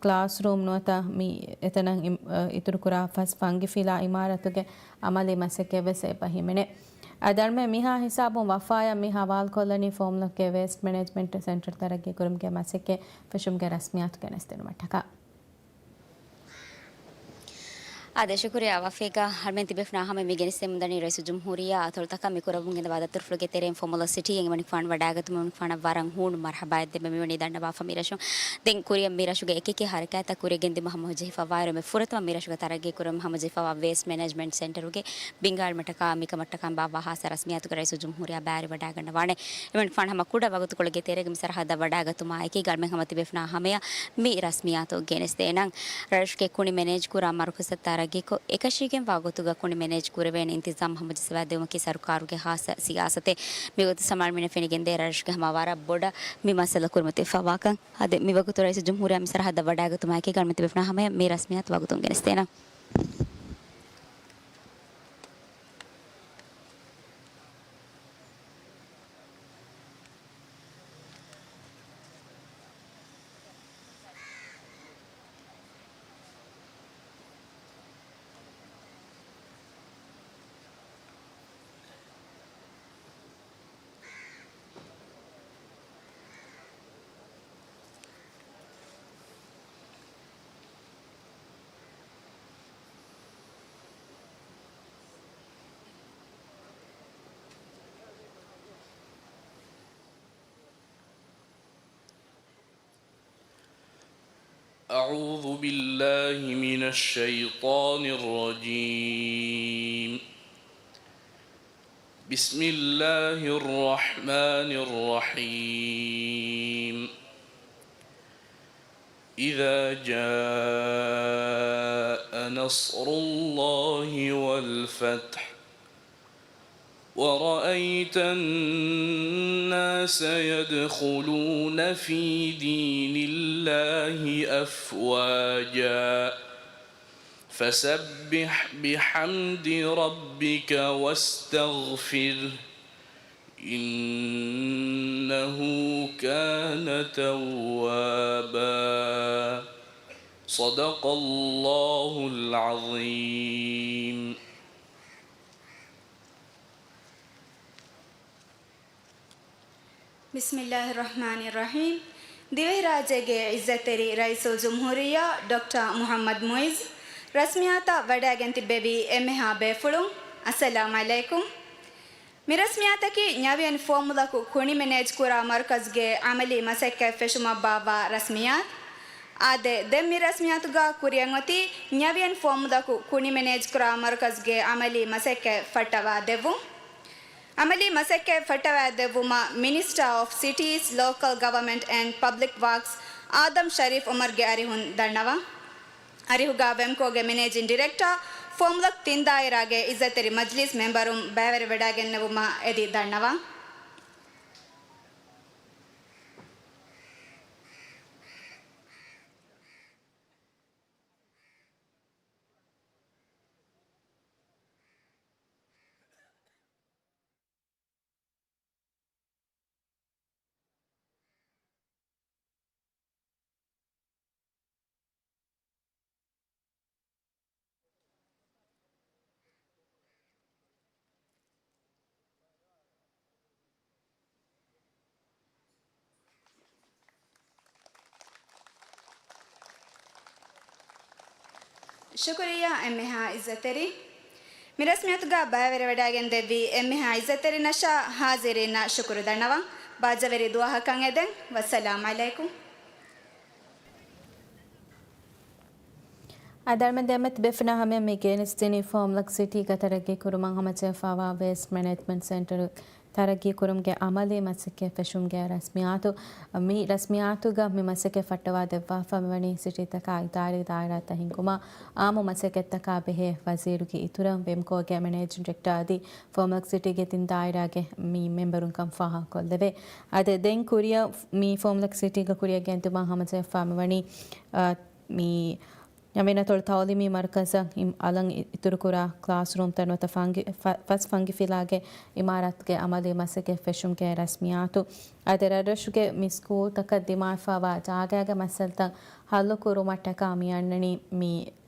ކްލާސްރޫމް ނުވަތަ މި އެތަނަށް އިމް-، އަ، އިތުރުކުރާ ފަސް ފަންގިފިލާ އިމާރަތުގެ އަމަލީ މަސައްކަތް ވެސް އެބަ ހިމެނޭ. އަދި އަޅުމެން މިހާ ހިސާބުން ވަފާޔަށް މި ހަވާލުކޮށްލަނީ ފޯމްލަކްގެ ވޭސްޓް މެނޭޖްމަންޓް ސެންޓަރ ތަރައްގީ ކުރުމުގެ މަސައްކަތް ފެށުމުގެ ރަސްމިއްޔާތު ގެނެސްދިނުމަށްޓަކާ. އާދެ، ޝުކުރިއްޔާ ވަފީގަ. އަޅުމެން ތިބޭފުޅުންނާ ހަމަ މި ގެނެސްދެމުންދަނީ ރައީސުލްޖުމްހޫރިއްޔާ އަތޮޅުތަކަށް މި ކުރައްވަމުން ގެންދަވާ ދަތުރުފުޅުގެ ތެރެއިން ފޯމްލަކް ސިޓީއެއް އެމަނިކުފާނު ވަޑައިގަތުމުން އެމަނިކުފާނަށް ވަރަށް ހޫނު މަރްޙަބާއެއް ދެންމެ މިވަނީ ދަންނަވާފަ މި ރަށުން. ދެން ކުރިއަށް މި ރަށުގެ އެކިއެކި ހަރަކާތްތައް ކުރިއަށް ގެންދިއުމަށް ހަމަޖެހިފައިވާއިރު އެންމެ ފުރަތަމަ މި ރަށުގަ ތަރައްގީ ކުރަމުން ހަމަޖެހިފައިވާ ވޭސްޓް މެނޭޖްމަންޓް ސެންޓަރުގެ ބިންގާ އެޅުމަށްޓަކާ މިކަމަށްޓަކާ ބާއްވާ ހާއްސަ ރަސްމިއްޔާތުގަ ރައީސުލްޖުމްހޫރިއްޔާ ބައިވެރިވަޑައިގަންނަވާނެ. އެމަނިކުފާނު ހަމަ ކުޑަ ވަގުތުކޮޅެއްގެ ތެރޭގަ މި ސަރަހައްދަށް ވަޑައިގަތުމާ އެކީގަ އަޅުމެން ހަމަ ތިބޭފުޅުންނާ ހަމަޔަށް މި ރަސްމިއްޔާތު ގެނެސްދޭނަން. ރަށުގެ ކުނި މެނޭޖް ކުރާ މަރުކަޒަށް ތަރައް ގެކޮށް، އެކަށީގެންވާ ގޮތުގަ ކުނި މެނޭޖް ކުރެވޭނެ އިންތިޒާމް ހަމަޖައްސަވާދެވުމަކީ ސަރުކާރުގެ ހާއްސަ ސިޔާސަތެއް. މިގޮތަށް ސަމާލުމީނަށް ފެނިގެންދޭ ރަށުގެ ހަމަ ވަރަށް ބޮޑަށް މި މައްސަލަ ކުރިމަތިވެފަވާކަން. އަދި މިވަގުތު ރައީސުލްޖުމްހޫރިއްޔާ މި ސަރަހައްދަށް ވަޑައިގަތުމާއެކީގަ އަޅުމެން ތިބޭފުޅުންނާ ހަމަޔަށް މި ރަސްމިއްޔާތު ވަގުތުން ގެނެސްދޭނަން. أعوذ بالله من الشيطان الرجيم. بسم الله الرحمن الرحيم. إذا جاء نصر الله والفتح ورأيت الناس يدخلون في دين الله أفواجا فسبح بحمد ربك واستغفره إنه كان توابا. صدق الله العظيم. ބިސްމިއްލާހި ރަޙްމާނި ރަޙީމް. ދިވެހިރާއްޖޭގެ އިއްޒަތްތެރި ރައީސުލްޖުމްހޫރިއްޔާ ޑޮކްޓަރ މުޙައްމަދު މުޢިއްޒު ރަސްމިއްޔާތަށް ވަޑައިގެން ތިއްބެވި އެންމެހާ ބޭފުޅުން، އައްސަލާމް ޢަލައިކުމް. މި ރަސްމިއްޔާތަކީ ނަވިއިން ފުވައްމުލަކު ކުނި މެނޭޖް ކުރާ މަރުކަޒުގެ ޢަމަލީ މަސައްކަތް ފެށުމަށް ބާއްވާ ރަސްމިއްޔާތު. އާދެ، ދެން މި ރަސްމިއްޔާތުގަ ކުރިއަށް އޮތީ ނަވިއިން ފުވައްމުލަކު ކުނި މެނޭޖް ކުރާ މަރުކަޒުގެ ޢަމަލީ މަސައްކަތް ފައްޓަވާ ދެއްވުން. ޢަމަލީ މަސައްކަތް ފައްޓަވާ ދެއްވުމަށް މިނިސްޓާ އޮފް ސިޓީސް، ލޯކަލް ގަވަމެންޓް އެންޑް ޕަބްލިކް ވާކްސް އާދަމް ޝަރީފް އުމަރުގެ އަރިހުން ދަންނަވަން. އަރިހުގަ ވެމްކޯގެ މެނޭޖިން ޑިރެކްޓާ، ފުވައްމުލަކު ތިން ދާއިރާގެ އިއްޒަތްތެރި މަޖްލިސް މެމްބަރުން ބައިވެރިވެވަޑައިގެންނެވުމަށް އެދި ދަންނަވަން. ޝުކުރިއްޔާ އެންމެހާ އިއްޒަތްތެރި. މި ރަސްމިއްޔާތުގަ ބައިވެރިވެވަޑައިގެން ދެއްވި އެންމެހާ އިއްޒަތްތެރިންނަށާ ހާޒިރީންނަށް ޝުކުރު ދަންނަވަން. ބާއްޖަވެރި ދުވަހަކަށް އެދެން. ވައްސަލާމް ޢަލައިކުމް. އަދި އަޅުމެން ދެންމެ ތިބޭފުޅުންނާ ހަމަޔަށް މި ގެނެސްދިނީ ފުވައްމުލަކު ސިޓީގަ ތަރައްގީ ކުރުމަށް ހަމަޖެހިފައިވާ ވޭސްޓް މެނޭޖްމަންޓް ސެންޓަރު ތަރައްގީ ކުރުމުގެ ޢަމަލީ މަސައްކަތް ފެށުމުގެ ރަސްމިއްޔާތު. މި ރަސްމިއްޔާތުގަ މި މަސައްކަތް ފައްޓަވާ ދެއްވާފަ މިވަނީ ސިޓީތަކާ އިދާރީ ދާއިރާތައް ހިންގުމަށް، ޢާއްމު މަސައްކަތްތަކާ ބެހޭ ވަޒީރުގެ އިތުރަށް ވެމްކޯގެ މެނޭޖިން ޑިރެކްޓާ އަދި ފުވައްމުލަކު ސިޓީގެ ތިން ދާއިރާގެ މި މެމްބަރުން ކަން ފާހަގަކޮށްލެވޭ. އަދި ދެން ކުރިއަށް މި ފުވައްމުލަކު ސިޓީގަ ކުރިއަށް ގެންދިއުމަށް ހަމަޖެހިފަ މިވަނީ، އާ، މި ނަވީނަތޮޅު ތައުލީމީ މަރުކަޒަށް އި-، އަލަށް އި-، އިތުރުކުރާ ކްލާސްރޫމްތައް ނުވަތަ ފަންގި-، ފަ-، ފަސް ފަންގިފިލާގެ އިމާރާތުގެ ޢަމަލީ މަސައްކަތް ފެށުމުގެ ރަސްމިއްޔާތު. އަދި ރަށްރަށުގެ މި ސްކޫލްތަކަށް ދިމާވެފައިވާ ޖާގައިގެ މައްސަލަތައް ހައްލު ކުރުމަށްޓަކާ މި އަންނަނީ މި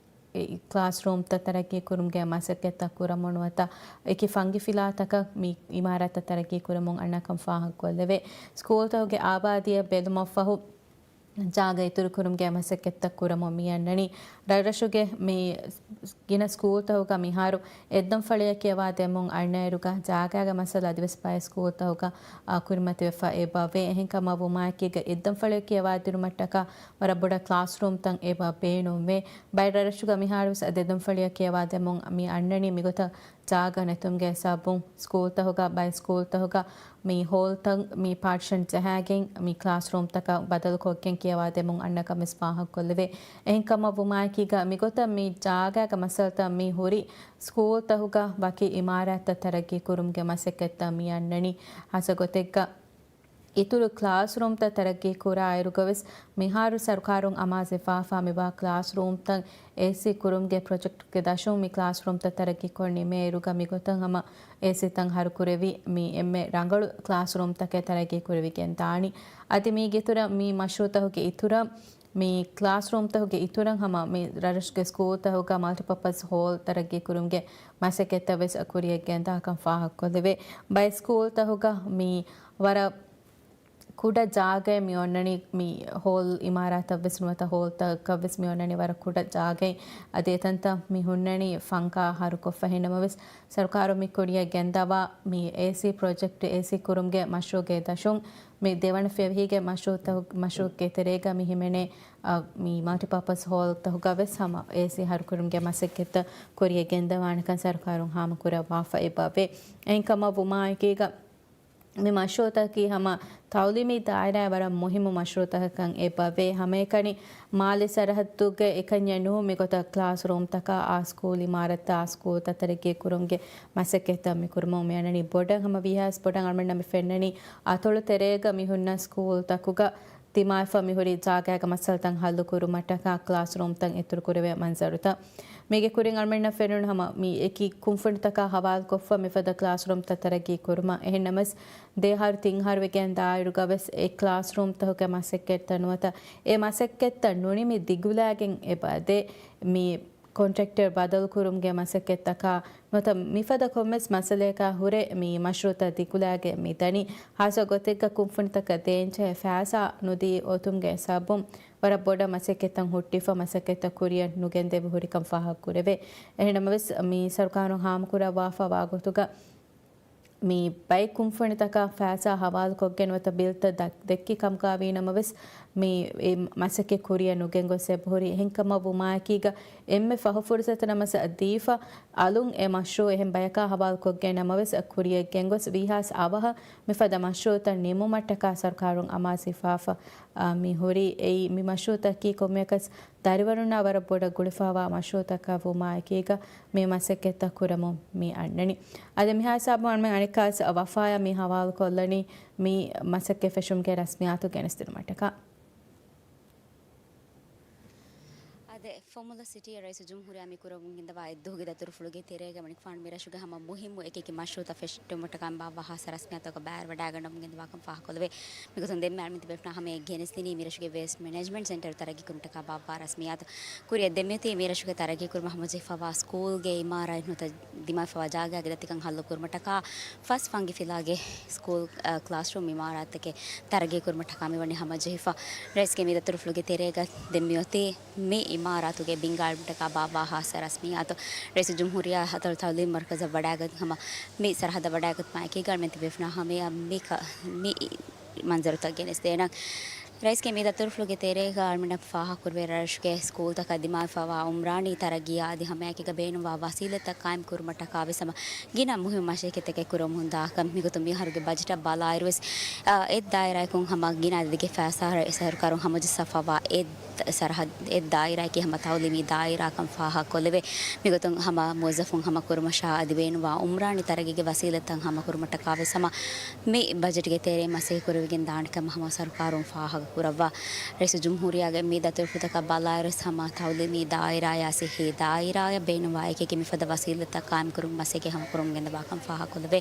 އެ ކްލާސްރޫމްތައް ތަރައްގީ ކުރުމުގެ މަސައްކަތްތައް ކުރަމުން ނުވަތަ އެކި ފަންގިފިލާތަކަށް މި އިމާރާތްތައް ތަރައްގީ ކުރަމުން އަންނަކަން ފާހަގަކޮށްލެވޭ. ސްކޫލްތަކުގެ އާބާދީއަށް ބެލުމަށްފަހު، ޖާގަ އިތުރުކުރުމުގެ މަސައްކަތްތައް ކުރަމުން މި އަންނަނީ. ރަށްރަށުގެ މި ގިނަ ސްކޫލްތަކުގަ މިހާރު އެއްދަންފަޅިއެއް ކިޔަވާދެމުން އަންނައިރުގަ ޖާގައިގެ މައްސަލަ އަދިވެސް ބައެއް ސްކޫލްތަކުގަ، އާ، ކުރިމަތިވެފަ އެބަ ވޭ. އެހެންކަމަށް ވުމާއެކީގަ އެއްދަންފަޅިއެއް ކިޔަވާދިނުމަށްޓަކާ ވަރަށް ބޮޑަށް ކްލާސްރޫމްތައް އެބަ ބޭނުންވޭ. ބައެއް ރަށްރަށުގަ މިހާރުވެސް އަދި އެއްދަންފަޅިއެއް ކިޔަވާދެމުން މި އަންނަނީ. މިގޮތަށް ޖާގަ ނެތުމުގެ ސަބަބުން ސްކޫލްތަކުގަ ބައެއް ސްކޫލްތަކުގަ މި ހޯލްތައް މި ޕާޓިޝަން ޖަހާގެން މި ކްލާސްރޫމްތަކަށް ބަދަލުކޮށްގެން ކިޔަވާދެމުން އަންނަކަން ވެސް ފާހަގަކޮށްލެވޭ. އެހެންކަމަށް ވުމާއެކީގަ މިގޮތަށް މި ޖާގައިގެ މައްސަލަތައް މި ހުރި ސްކޫލްތަކުގަ ވަކި އިމާރާތްތައް ތަރައްގީ ކުރުމުގެ މަސައްކަތްތައް މި އަންނަނީ. ހާއްސަ ގޮތެއްގަ އިތުރު ކްލާސްރޫމްތައް ތަރައްގީ ކުރާއިރުގަވެސް، މިހާރު ސަރުކާރުން އަމާޒުވެފާފާ މިވާ ކްލާސްރޫމްތައް އޭސީ ކުރުމުގެ ޕްރޮޖެކްޓްގެ ދަށުން މި ކްލާސްރޫމްތައް ތަރައްގީކޮށް ނިމޭއިރުގަ މިގޮތަށް ހަމަ އޭސީތައް ހަރުކުރެވި، މި އެންމެ ރަނގަޅު ކްލާސްރޫމްތަކެއް ތަރައްގީ ކުރެވިގެން ދާނީ. އަދި މީގެ އިތުރަށް މި މަޝްރޫއުތަކުގެ އިތުރަށް މި ކްލާސްރޫމްތަކުގެ އިތުރަށް ހަމަ މި ރަށުގެ ސްކޫލްތަކުގަ މަލްޓިޕާޕަސް ހޯލް ތަރައްގީ ކުރުމުގެ މަސައްކަތްތައް ވެސް ކުރިޔަށް ގެންދާކަން ފާހަގަކޮށްލެވޭ. ބައެއް ސްކޫލްތަކުގަ މި ވަރަށް ކުޑަ ޖާގައެއް މި އޮންނަނީ، މި ހޯލް އިމާރާތަށް ވެސް ނުވަތަ ހޯލްތަކަށް ވެސް މި އޮންނަނީ ވަރަށް ކުޑަ ޖާގައެއް. އަދި އެތަންތަން މި ހުންނަނީ ފަންކާ ހަރުކޮށްފަ. އެހެންނަމަވެސް، ސަރުކާރުން މި ކުރިޔަށް ގެންދަވާ މި އޭސީ ޕްރޮޖެކްޓް، އޭސީ ކުރުމުގެ މަޝްރޫއުގެ ދަށުން މި ދެވަނަ ފެށިގެ މަޝްރޫއުތަކު، މަޝްރޫއުގެ ތެރޭގަ މި ހިމެނޭ، އަ، މި މަލްޓިޕާޕަސް ހޯލްތަކުގަ ވެސް ހަމަ އޭސީ ހަރުކުރުމުގެ މަސައްކަތްތައް ކުރިޔަށް ގެންދަވާނެކަން ސަރުކާރުން ހާމަކުރައްވާފަ އެބަވޭ. އެހެންކަމަށް ވުމާއެކީގަ، މި މަޝްރޫއުތަކީ ހަމަ ތައުލީމީ ދާއިރާއަށް ވަރަށް މުހިއްމު މަޝްރޫއުތަކަކަށް އެބަވޭ. ހަމައެކަނި މާލެ ސަރަހައްދުގެ އެކަންޏެއް ނޫން މިގޮތަށް ކްލާސްރޫމްތަކާ އާ ސްކޫލް އިމާރާތްތައް އާ ސްކޫލްތައް ތަރައްގީ ކުރުމުގެ މަސައްކަތްތައް މި ކުރުމުން މި އަންނަނީ. ބޮޑަށް ހަމަ ވީހާވެސް ބޮޑަށް އަޅުމެންނަށް މި ފެންނަނީ އަތޮޅު ތެރޭގަ މި ހުންނަ ސްކޫލްތަކުގަ ދިމާވެފަ މިހުރި ޖާގައިގެ މައްސަލަތައް ހައްލުކުރުމަށްޓަކާ ކްލާސްރޫމްތައް އިތުރުކުރެވޭ މަންޒަރުތައް. މީގެ ކުރިން އަޅުމެންނަށް ފެނުނު ހަމަ މި އެކި ކުންފުނިތަކާ ހަވާލުކޮށްފަ މިފަދަ ކްލާސްރޫމްތައް ތަރައްގީ ކުރުމަށް. އެހެންނަމަވެސް، ދެއަހަރު ތިން އަހަރު ވެގެން ދާއިރުގަވެސް އެ ކްލާސްރޫމްތަކުގެ މަސައްކަތްތައް ނުވަތަ އެ މަސައްކަތްތައް ނުނިމި ދިގުލާގެން އެބަ ދޭ. މި ކޮންޓްރެކްޓަރ ބަދަލުކުރުމުގެ މަސައްކަތްތަކާ ނުވަތަ މިފަދަ ކޮންމެސް މައްސަލަޔަކާ ހުރެ މި މަޝްރޫއުތައް ދިގުލާގެން މި ދަނީ. ހާއްސަ ގޮތެއްގަ ކުންފުނިތަކަށް ދޭންޖެހޭ ފައިސާ ނުދީ އޮތުމުގެ ސަބަބުން ވަރަށް ބޮޑަށް މަސައްކަތްތައް ހުއްޓިފަ މަސައްކަތްތައް ކުރިޔަށް ނުގެންދެވި ހުރިކަން ފާހަގަކުރެވޭ. އެހެންނަމަވެސް، މި ސަރުކާރުން ހާމަކުރައްވާފަވާ ގޮތުގަ މި ބައެއް ކުންފުނިތަކަށް ފައިސާ ހަވާލުކޮށްގެން ނުވަތަ ބިލްތައް ދަ-، ދެއްކި ކަމުގަ ވީނަމަވެސް، މި އެ މަސައްކަތް ކުރިޔަށް ނުގެންގޮސް އެބަހުރި. އެހެންކަމަށް ވުމާއެކީގަ އެންމެ ފަހު ފުރުސަތު ނަމަސް ދީފަ އަލުން އެ މަޝްރޫއު އެހެން ބަޔަކާ ހަވާލުކޮށްގެން ނަމަވެސް ކުރިޔަށް ގެންގޮސް ވީހާވެސް އަވަހަށް މިފަދަ މަޝްރޫއުތައް ނިމުމަށްޓަކާ ސަރުކާރުން އަމާޒުވެފަ މި ހުރީ. އެއީ މި މަޝްރޫއުތަކީ ކޮންމެއަކަސް ދަރިވަރުންނާ ވަރަށް ބޮޑަށް ގުޅިފަވާ މަޝްރޫއުތަކަށް ވުމާއެކީގަ މި މަސައްކަތްތައް ކުރަމުން މި އަންނަނީ. އަދި މިހާ ހިސާބުން އަންމެ އަނެއްކާސް ވަފާޔާ މި ހަވާލުކޮށްލަނީ މި މަސައްކަތް ފެށުމުގެ ރަސްމިއްޔާތު ގެނެސްދިނުމަށްޓަކާ. އާދެ، ފޮމުލަ ސިޓީއަށް ރައީސުލްޖުމްހޫރިއްޔާ މި ކުރަމުން ގެންދަވާ އެއްދުވަހުގެ ދަތުރުފުޅުގެ ތެރޭގަ މަނިކުފާނު މި ރަށުގެ ހަމަ މުހިއްމު އެކި އެކި މަޝްރޫއުތައް ފެށިއްޓުމަށްޓަކާ ބާއްވާ ހާއްސަ ރަސްމިއްޔާތަކަށް ބައިވެރިވަޑައިގަންނަމުން ގެންދަވާކަން ފާހަގަކޮށްލެވޭ. މިގޮތުން ދެންމެ އަޅުމެން ތިބޭފުޅުންނާ ހަމަޔަށް ގެނެސްދިނީ މި ރަށުގެ ވޭސްޓް މެނޭޖްމަންޓް ސެންޓަރު ތަރައްގީކުރުމަށްޓަކާ ބާއްވާ ރަސްމިއްޔާތު. ކުރިއަށް ދެމިއޮތީ މި ރަށުގެ ތަރައްގީކުރުމަށް ހަމަޖެހިފަވާ ސްކޫލްގެ އިމާރާތް ނުވަތަ ދިމާވެފަވާ ޖާގައިގެ ދަތިކަން ހައްލުކުރުމަށްޓަކާ ފަސް ފަންގި ފިލާގެ ސްކޫލް، އަ، ކްލާސްރޫމް އިމާރާތްތަކެއް ތަރައްގީކުރުމަށްޓަކާ މިވަނީ ހަމަޖެހިފަ. ރައީސްގެ މި ދަތުރުފުޅުގެ ތެރޭގަ ދެން މިއޮތީ މި އިމާރާތުގެ ބިންގާ އަޅުމެންޓަކާ ބާއްވާ ހާއްސަ ރަސްމިއްޔާތު. ރައީސުލްޖުމްހޫރިއްޔާ އަތޮޅު ތައުލީމް މަރުކަޒަށް ވަޑައިގަތް ހަމަ މި ސަރަހައްދަށް ވަޑައިގަތުމާ އެކީގަ އަޅުމެން ތިބޭފުޅުންނާ ހަމަޔަށް މި ކަ-، މި މަންޒަރުތައް ގެނެސްދޭނަން. ރައީސްގެ މި ދަތުރުފުޅުގެ ތެރޭގަ އަޅުމެންނަށް ފާހަގަކުރެވޭ، ރަށުގެ ސްކޫލްތަކަށް ދިމާވެފަވާ އުމްރާނީ ތަރައްގީއާ އަދި ހަމައެކީގަ ބޭނުންވާ ވަސީލަތްތައް ޤާއިމް ކުރުމަށްޓަކާ ވެސް ހަމަ ގިނަ މުހިއްމު މަސައްކަތްތަކެއް ކުރަމުން ދާކަން. މިގޮތުން މިހާރުގެ ބަޖެޓަށް ބަލާއިރުވެސް، އާ، އެއް ދާއިރާއަކުން ހަމަ ގިނަ އަދަދެއްގެ ފައިސާ ސަރުކާރުން ހަމަޖައްސާފަވާ އެއް ސަރަހައްދު، އެއް ދާއިރާއަކީ ހަމަ ތައުލީމީ ދާއިރާކަން ފާހަގަކޮށްލެވޭ. މިގޮތުން ހަމަ މުވައްޒަފުން ހަމަ ކުރުމަށާ އަދި ބޭނުންވާ އުމްރާނީ ތަރައްގީގެ ވަސީލަތްތައް ހަމަކުރުމަށްޓަކާ ވެސް ހަމަ މި ބަޖެޓްގެ ތެރެއިން މަސައްކަތް ކުރެވިގެން ދާނެ ކަމަށް ހަމަ ސަރުކާރުން ފާހަގަކުރައްވާ. ރައީސުލްޖުމްހޫރިއްޔާގެ މި ދަތުރުފުޅުތަކަށް ބަލާއިރުވެސް ހަމަ ތައުލީމީ ދާއިރާއާ ސިއްހީ ދާއިރާއާ ބޭނުންވާ އެކި އެކި މިފަދަ ވަސީލަތްތައް ޤާއިމްކުރުމުގެ މަސައްކަތް ހަމަކުރަމުން ގެންދަވާކަން ފާހަގަކޮށްލެވޭ.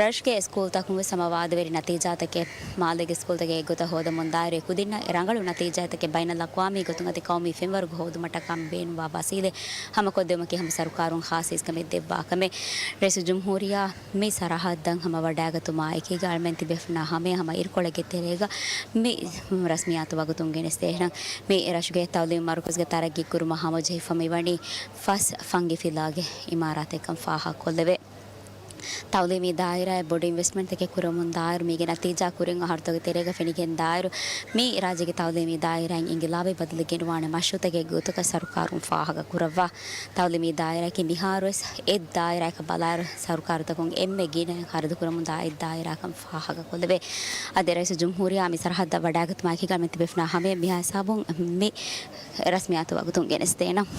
ރަށުގެ ސްކޫލްތަކުން ވެސް ހަމަ ވާދަވެރި ނަތީޖާތަކެއް، މާލޭގެ ސްކޫލްތަކެއް އެއްގޮތަށް ހޯދަމުން ދާއިރު ކުދިންނަށް ރަނގަޅު ނަތީޖާތަކެއް ބައިނަލްއަޤްވާމީ ގޮތުން އަދި ޤައުމީ ފެންވަރުގަ ހޯދުމަށްޓަކާ ބޭނުންވާ ވަސީލަތް ހަމަކޮށްދެވުމަކީ ހަމަ ސަރުކާރުން ޚާއްސަ އިސްކަމެއް ދެއްވާ ކަމެއް. ރައީސުލްޖުމްހޫރިއްޔާ މި ސަރަހައްދަށް ހަމަ ވަޑައިގަތުމާ އެކީގަ އަޅުމެން ތިބޭފުޅުންނާ ހަމަޔަށް ހަމަ އިރުކޮޅެއްގެ ތެރޭގަ މި ރަސްމިއްޔާތު ވަގުތުން ގެނެސްދޭނަން. މި ރަށުގެ ތައުލީމް މަރުކަޒުގެ ތަރައްގީ ކުރުމަށް ހަމަޖެހިފަ މިވަނީ ފަސް ފަންގި ފިލާގެ އިމާރާތެއްކަން ފާހަގަކޮށްލެވޭ. ތައުލީމީ ދާއިރާއަށް ބޮޑު އިންވެސްޓްމަންޓްތަކެއް ކުރަމުން ދާއިރު މީގެ ނަތީޖާ ކުރިން އަހަރުތަކުގެ ތެރޭގަ ފެނިގެން ދާއިރު މި ރާއްޖޭގެ ތައުލީމީ ދާއިރާއިން އިންގިލާބީ ބަދަލެއް ގެނުވާނެ މަޝްރޫޢުތަކެއް ގޮތުގަ ސަރުކާރުން ފާހަގަ ކުރައްވާ. ތައުލީމީ ދާއިރާއަކީ މިހާރުވެސް އެއް ދާއިރާއަކަށް ބަލާއިރު ސަރުކާރުތަކުން އެންމެ ގިނައިން ޚަރަދުކުރަމުންދާ އެއް ދާއިރާކަން ފާހަގަކޮށްލެވޭ. އަދި ރައީސުލްޖުމްހޫރިއްޔާ މި ސަރަހައްދަށް ވަޑައިގަތުމާ އެކީގަ މި ތިބެފިނާ ހަމަޔަށް މިހާ ހިސާބުން މި ރަސްމިއްޔާތު ވަގުތުން ގެނެސްދޭނަން.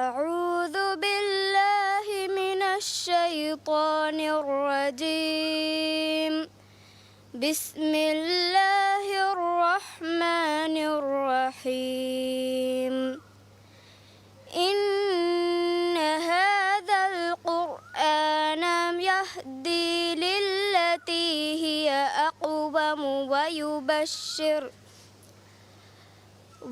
أعوذ بالله من الشيطان الرجيم. بسم الله الرحمن الرحيم. إن هذا القرآن يهدي للتي هي أقوم ويبشر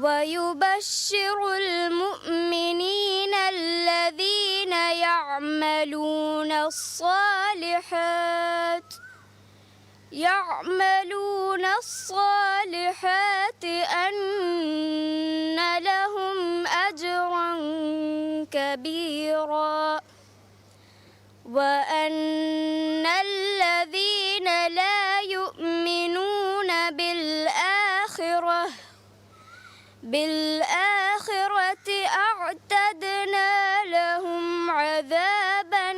ويبشر المؤمنين الذين يعملون الصالحات يعملون الصالحات أن لهم أجرا كبيرا وأن الذين لا يؤمنون بالآخرة بالآخرة أعتدنا لهم عذابا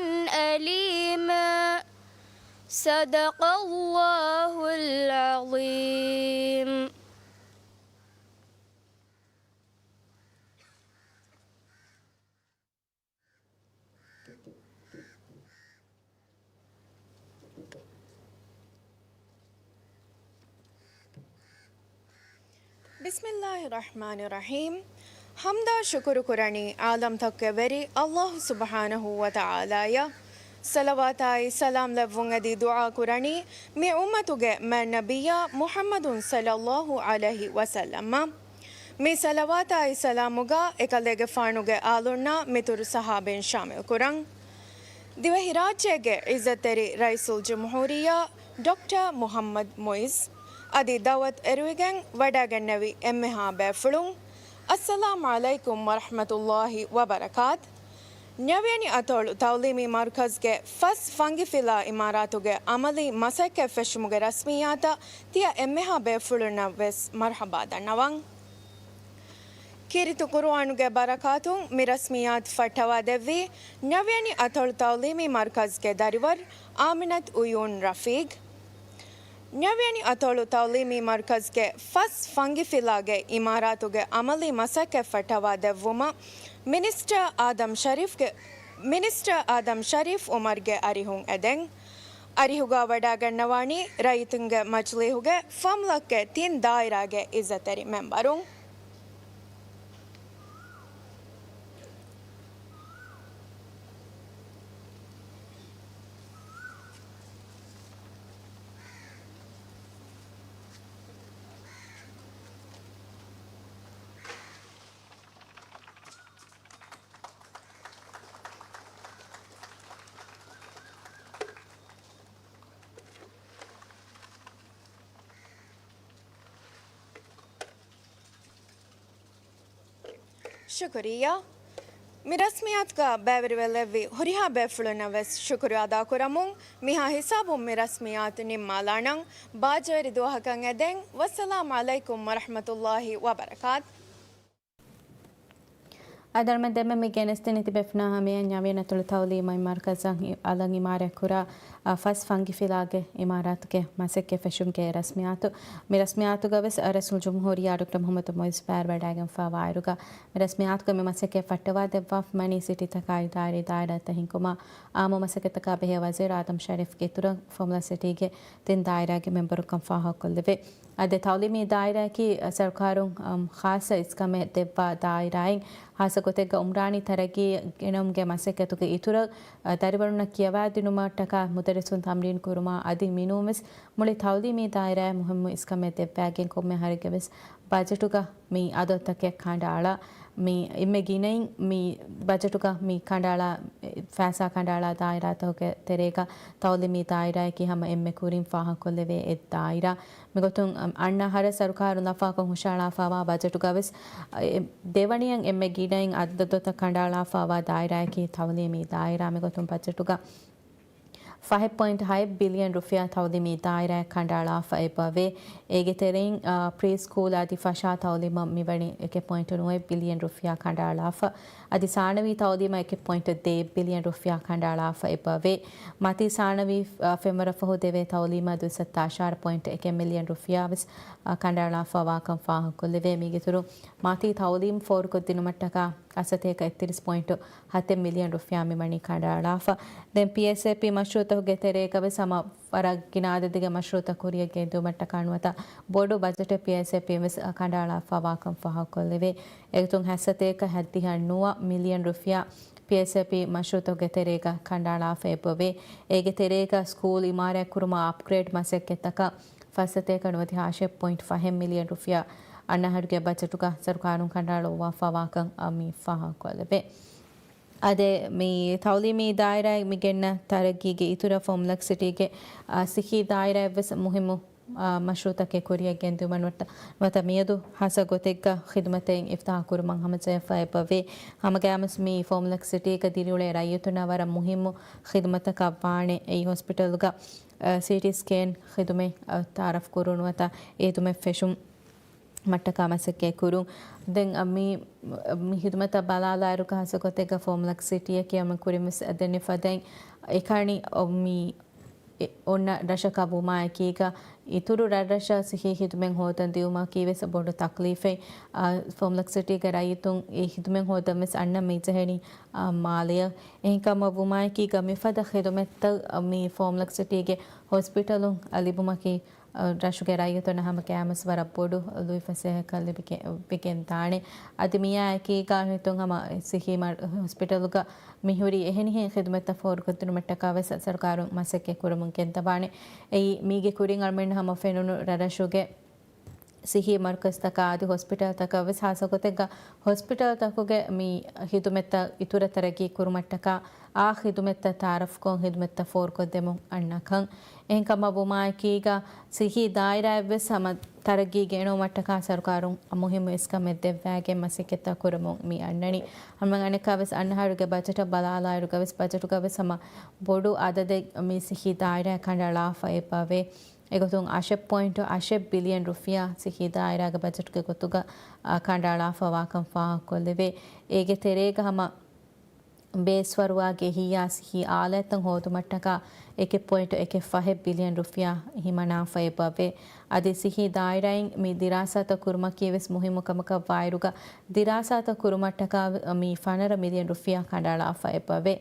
أليما. صدق الله العظيم. ބިސްމިއްލާހި ރަޙްމާނި ރަޙީމް. ޙަމްދާ ޝުކުރު ކުރަނީ ޢާލަމްތަކުގެ ވެރި އައްލާހު ސުބްޙާނަހޫ ވަތަޢާލާއަށް. ޞަލަވާތާއި ސަލާމް ލެއްވުން އެދި ދުޢާ ކުރަނީ މި އުއްމަތުގެ މާތް ނަބިއްޔާ މުޙައްމަދު ޞައްލައްލާހު ޢަލައިހި ވަސައްލަމަށް. މި ޞަލަވާތާއި ސަލާމުގަ އެކަލޭގެފާނުގެ އާލުންނާ މިތުރު ޞަޙާބީން ޝާމިލް ކުރަން. ދިވެހިރާއްޖޭގެ ޢިއްޒަތްތެރި ރައީސުލްޖުމްހޫރިއްޔާ ޑޮކްޓަރ މުޙައްމަދު މުޢިއްޒު އަދި ދަޢުވަތު އެރުވިގެން ވަޑައިގެންނެވި އެންމެހާ ބޭފުޅުން، އައްސަލާމު ޢަލައިކުމް ވަރަޙްމަތުﷲި ވަބަރަކާތު. ނަވިޔަނި އަތޮޅު ތަޢުލީމީ މަރުކަޒުގެ ފަސް ފަންގިފިލާ އިމާރާތުގެ ޢަމަލީ މަސައްކަތް ފެށުމުގެ ރަސްމިއްޔާތަށް ތިޔަ އެންމެހާ ބޭފުޅުންނަށް ވެސް މަރުޙަބާ ދަންނަވަން. ކީރިތި ޤުރުއާނުގެ ބަރަކާތުން މި ރަސްމިއްޔާތު ފައްޓަވާ ދެއްވީ ނަވިޔަނި އަތޮޅު ތަޢުލީމީ މަރުކަޒުގެ ދަރިވަރު އާމިނަތު އުޔޫން ރަފީޤް. ނަވިޔަނި އަތޮޅު ތަޢުލީމީ މަރުކަޒުގެ ފަސް ފަންގިފިލާގެ އިމާރާތުގެ ޢަމަލީ މަސައްކަތް ފައްޓަވާ ދެއްވުމަށް މިނިސްޓަރ އާދަމް ޝަރީފްގެ، މިނިސްޓަރ އާދަމް ޝަރީފް އުމަރުގެ އަރިހުން އެދެން. އަރިހުގަ ވަޑައިގަންނަވާނީ ރައްޔިތުންގެ މަޖިލީހުގެ ފަމުލަކުގެ ތިން ދާއިރާގެ ޢިއްޒަތްތެރި މެންބަރުން. ޝުކުރިއްޔާ. މި ރަސްމިއްޔާތުގަ ބައިވެރިވެލެއްވި ހުރިހާ ބޭފުޅުންނަށް ވެސް ޝުކުރު އަދާކުރަމުން، މިހާ ހިސާބުން މި ރަސްމިއްޔާތު ނިންމާލާނަން. ބާއްޖަވެރި ދުވަހަކަށް އެދެން. ވައްސަލާމް ޢަލައިކުމް ވަރަޙްމަތުﷲި ވަބަރަކާތު. އަދި އަޅުމެން ދެންމެ މި ގެނެސްދިނީ ތިބެފިނާ ހަމަޔަށް ނަވިޔަނި އަތޮޅު ތަޢުލީމީ މަރުކަޒަށް އަލަށް އިމާރާތްކުރާ، އަ، ފަސް ފަންގިފިލާގެ އިމާރާތުގެ މަސައްކަތް ފެށުމުގެ ރަސްމިއްޔާތު. މި ރަސްމިއްޔާތުގަ ވެސް ރައީސުލްޖުމްހޫރިއްޔާ ޑޮކްޓަރ މުޙައްމަދު މުޢިއްޒު ބައިވެރިވަޑައިގެންފާވާއިރުގަ، މި ރަސްމިއްޔާތުގަ މި މަސައްކަތް ފައްޓަވާ ދެއްވާފަ ވަނީ ސިޓީތަކާއި ދާއިރާ ދާއިރާތައް ހިންގުމާ، އާއްމު މަސައްކަތްތަކާ ބެހޭ ވަޒީރު އާދަމް ޝަރީފްގެ އިތުރަށް ފަމުލަ ސިޓީގެ ތިން ދާއިރާގެ މެންބަރުން ކަން ފާހަގަކޮށްލެވޭ. އަދި ތައުލީމީ ދާއިރާއަކީ ސަރުކާރުން، އަމް، ޚާއްޞަ އިސްކަމެއް ދެއްވާ ދާއިރާއެއް. ޚާއްޞަ ގޮތެއްގަ އުމްރާނީ ތަރައްގީ ގެނައުމުގެ މަސައްކަތުގެ އިތުރަށް، އަ، ދަރިވަރުންނަށް ކިޔަވާދިނުމަށްޓަކާ މުދައްރިސުން ތަމްރީން ކުރުމާ އަދި މިނޫންވެސް މުޅި ތައުލީމީ ދާއިރާއަށް މުހިއްމު އިސްކަމެއް ދެއްވާގެން ކޮންމެ އަހަރެއްގެވެސް ބަޖެޓުގަ މި އަދަދުތަކެއް ކަނޑައަޅާ، މި އެންމެ ގިނައިން މި ބަޖެޓުގަ މި ކަނޑައަޅާ، ފައިސާ ކަނޑައަޅާ ދާއިރާތަކުގެ ތެރޭގަ ތައުލީމީ ދާއިރާއަކީ ހަމަ އެންމެ ކުރިން ފާހަގަކޮށްލެވޭ އެއް ދާއިރާ. މިގޮތުން، އަންނަ އަހަރަށް ސަރުކާރުން ލަފާކޮށް ހުށައަޅާފައިވާ ބަޖެޓުގަވެސް، އެ، ދެވަނައަށް އެންމެ ގިނައިން އަދަދުތައް ކަނޑައަޅާފައިވާ ދާއިރާއަކީ ތައުލީމީ ދާއިރާ. މިގޮތުން ބަޖެޓުގަ ފަހެއް ޕޮއިންޓް ހައެއް ބިލިއަން ރުފިޔާ ތައުލީމީ ދާއިރާއަށް ކަނޑައަޅާފަ އެބަވޭ. އޭގެ ތެރެއިން، އާ، ޕްރީ ސްކޫލް އަދި ފަށާ ތައުލީމަށް މިވަނީ އެކެއް ޕޮއިންޓް ނުވައެއް ބިލިއަން ރުފިޔާ ކަނޑައަޅާފަ. އަދި ސާނަވީ ތައުލީމަށް އެކެއް ޕޮއިންޓް ދެއް ބިލިއަން ރުފިޔާ ކަނޑައަޅާފަ އެބަވޭ. މަތީ ސާނަވީ، އާ، ފެންވަރަށް ފަހު ދެވޭ ތައުލީމަށް ދުއިސައްތަ އަށާރަ ޕޮއިންޓް އެކެއް މިލިއަން ރުފިޔާ ވެސް، އާ، ކަނޑައަޅާފަ ވާކަން ފާހަގަކޮށްލެވޭ. މީގެ އިތުރުން މަތީ ތައުލީމް ފޯރުކޮށްދިނުމަށްޓަކާ އަސަތޭކަ އެއްތިރީސް ޕޮއިންޓު ހަތެއް މިލިއަން ރުފިޔާ މިވަނީ ކަނޑައަޅާފަ. ދެން ޕީއެސްއޭޕީ މަޝްރޫއުތަކުގެ ތެރޭގަވެސް ހަމަ ވަރަށް ގިނަ އަދަދެއްގެ މަޝްރޫއުތައް ކުރިއަށް ގެންދިއުމަށްޓަކާ ނުވަތަ ބޮޑު ބަޖެޓެއް ޕީއެސްއޭޕީން ވެސް ކަނޑައަޅާފަ ވާކަން ފާހަގަކޮށްލެވޭ. އެގޮތުން ހަތްސަތޭކަ ހަތްދިހަ ނުވަ މިލިއަން ރުފިޔާ ޕީއެސްއޭޕީ މަޝްރޫއުތަކުގެ ތެރޭގަ ކަނޑައަޅާފަ އެބަވޭ. އޭގެ ތެރޭގަ ސްކޫލް އިމާރާތް ކުރުމާ އަޕްގްރޭޑް މަސައްކަތްތަކަށް ފަސްސަތޭކަ ނުވަދިހަ އަށެއް ޕޮއިންޓް ފަހެއް މިލިއަން ރުފިޔާ އަންނަ އަހަރުގެ ބަޖެޓުގަ ސަރުކާރުން ކަނޑައަޅުއްވާފަ ވާކަން މި ފާހަގަކޮށްލެވޭ. އަދި މި ތައުލީމީ ދާއިރާއަށް މި ގެންނަ ތަރައްގީގެ އިތުރަށް ފޯމުލަކް ސިޓީގެ، އާ، ސިއްހީ ދާއިރާއަށްވެސް މުހިއްމު، އާ، މަޝްރޫއުތަކެއް ކުރިއަށް ގެންދިއުމަށް ނުވަތަ، ނުވަތަ މިއަދު ހާއްސަ ގޮތެއްގަ ޚިދުމަތެއް އިފްތިތާޙު ކުރުމަށް ހަމަޖެހިފަ އެބަވޭ. ހަމަގައިމުވެސް މި ފޯމުލަކް ސިޓީގަ ދިރިއުޅޭ ރައްޔިތުންނަށް ވަރަށް މުހިއްމު ޚިދުމަތަކަށް ވާނެ. އެއީ ހޮސްޕިޓަލުގަ، އާ، ސީޓީ ސްކޭން ޚިދުމަތް، އާ، ތައާރަފް ކުރުން ނުވަތަ އެ ޚިދުމަތް ފެށުން މަށްޓަކާ މަސައްކަތް ކުރުން. ދެން މި، މި ހިދުމަތަށް ބަލާލާއިރުގަ ހާއްސަ ގޮތެއްގަ ފޯމުލަކް ސިޓީއަކީ އަމަ ކުރިންވެސް ދެންނެ ފަދައިން އެކަނި މި އެ، އޮންނަ ރަށަކަށް ވުމާއެކީގަ އިތުރު ރަށްރަށަށް ސިއްހީ ހިދުމަތް ހޯދަން ދިއުމަކީ ވެސް ބޮޑު ތަކްލީފެއް. އާ، ފޯމުލަކް ސިޓީގެ ރައްޔިތުން އެ ހިދުމަތް ހޯދަން ވެސް އަންނަ މި ޖެހެނީ، އާ، މާލެއަށް. އެހެންކަމަށް ވުމާއެކީގަ މިފަދަ ޚިދުމަތްތައް މި ފޯމުލަކް ސިޓީގެ ހޮސްޕިޓަލުން ލިބުމަކީ ރަށުގެ ރައްޔިތުންނަށް ހަމަ ގައިމުވެސް ވަރަށް ބޮޑު ލުއިފަސޭހަކަށް ލިބިގެ-، ވެގެން ދާނެ. އަދި މިއާއެކީގަ ހިތުން ހަމަ ސިއްހީ މަރ-، ހޮސްޕިޓަލުގަ މިހުރީ އެހެނިހެން ޚިދުމަތްތައް ފޯރުކޮށްދިނުމަށްޓަކާ ވެސް ސަރުކާރުން މަސައްކަތް ކުރަމުން ގެންދަވާނެ. އެއީ މީގެ ކުރިން އަޅުމެން ހަމަ ފެނުނު ރަށްރަށުގެ ސިއްހީ މަރުކަޒްތަކާ އަދި ހޮސްޕިޓަލްތަކަށް ވެސް ހާއްސަ ގޮތެއްގަ ހޮސްޕިޓަލްތަކުގެ މި ހިދުމަތްތައް އިތުރަށް ތަރައްގީ ކުރުމަށްޓަކާ އާ ޚިދުމަތްތައް ތައާރަފްކޮށް ޚިދުމަތްތައް ފޯރުކޮށްދެމުން އަންނަކަން. އެހެންކަމަށް ވުމާއެކީގަ ސިއްހީ ދާއިރާއަށްވެސް ހަމަ ތަރައްގީ ގެނައުމަށްޓަކާ ސަރުކާރުން މުހިއްމު އިސްކަމެއް ދެއްވާގެން މަސައްކަތްތައް ކުރަމުން މި އަންނަނީ. ހަމަ އަނެއްކާވެސް އަންނަ އަހަރުގެ ބަޖެޓަށް ބަލާލާއިރުގަވެސް ބަޖެޓުގަވެސް ހަމަ ބޮޑު އަދަދެއް މި ސިއްހީ ދާއިރާއަށް ކަނޑައަޅާފަ އެބަވޭ. އެގޮތުން އަށެއް ޕޮއިންޓު އަށެއް ބިލިއަން ރުފިޔާ ސިއްހީ ދާއިރާގެ ބަޖެޓުގެ ގޮތުގަ، އާ، ކަނޑައަޅާފަ ވާކަން ފާހަގަކޮށްލެވޭ. އޭގެ ތެރޭގަ ހަމަ ބޭސްފަރުވާގެ އެހީއާ ސިއްހީ އާލާތްތައް ހޯދުމަށްޓަކާ އެކެއް ޕޮއިންޓު އެކެއް ފަހެއް ބިލިއަން ރުފިޔާ ހިމަނާފަ އެބަވޭ. އަދި ސިއްހީ ދާއިރާއިން މި ދިރާސާތައް ކުރުމަކީ ވެސް މުހިއްމު ކަމަކަށް ވާއިރުގަ، ދިރާސާތައް ކުރުމަށްޓަކާ މި ފަނަރަ މިލިއަން ރުފިޔާ ކަނޑައަޅާފަ އެބަވޭ.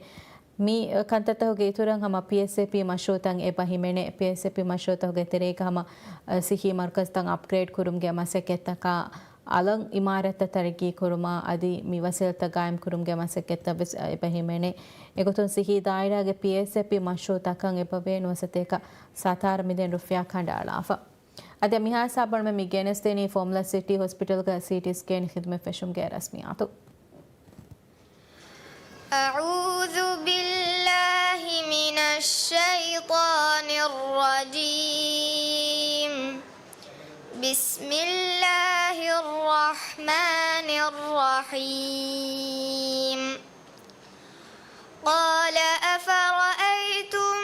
މި ކަންތައްތަކުގެ އިތުރަށް ހަމަ ޕީއެސްއޭޕީ މަޝްރޫއުތައް އެބަ ހިމެނޭ. ޕީއެސްއޭޕީ މަޝްރޫއުތަކުގެ ތެރޭގަ ހަމަ، އަ، ސިއްހީ މަރުކަޒުތައް އަޕްގްރޭޑް ކުރުމުގެ މަސައްކަތްތަކާ، އަލަށް އިމާރާތްތައް ތަރައްގީ ކުރުމާ، އަދި މި ވަސީލަތްތައް ގާއިމް ކުރުމުގެ މަސައްކަތްތައް ވެސް، އަ، އެބަ ހިމެނޭ. އެގޮތުން ސިއްހީ ދާއިރާގެ ޕީއެސްއޭޕީ މަޝްރޫއުތަކަށް އެބަވޭ ނުވަސަތޭކަ ސަތާރަ މިލިއަން ރުފިޔާ ކަނޑައަޅާފަ. އަދި މިހާ ހިސާބަށް މި ގެނެސްދިނީ ފޯމުލަ ސިޓީ ހޮސްޕިޓަލްގަ ސީޓީ ސްކޭން ޚިދުމަތް ފެށުމުގެ ރަސްމިއްޔާތު. أعوذ بالله من الشيطان الرجيم. بسم الله الرحمن الرحيم. قال أفرأيتم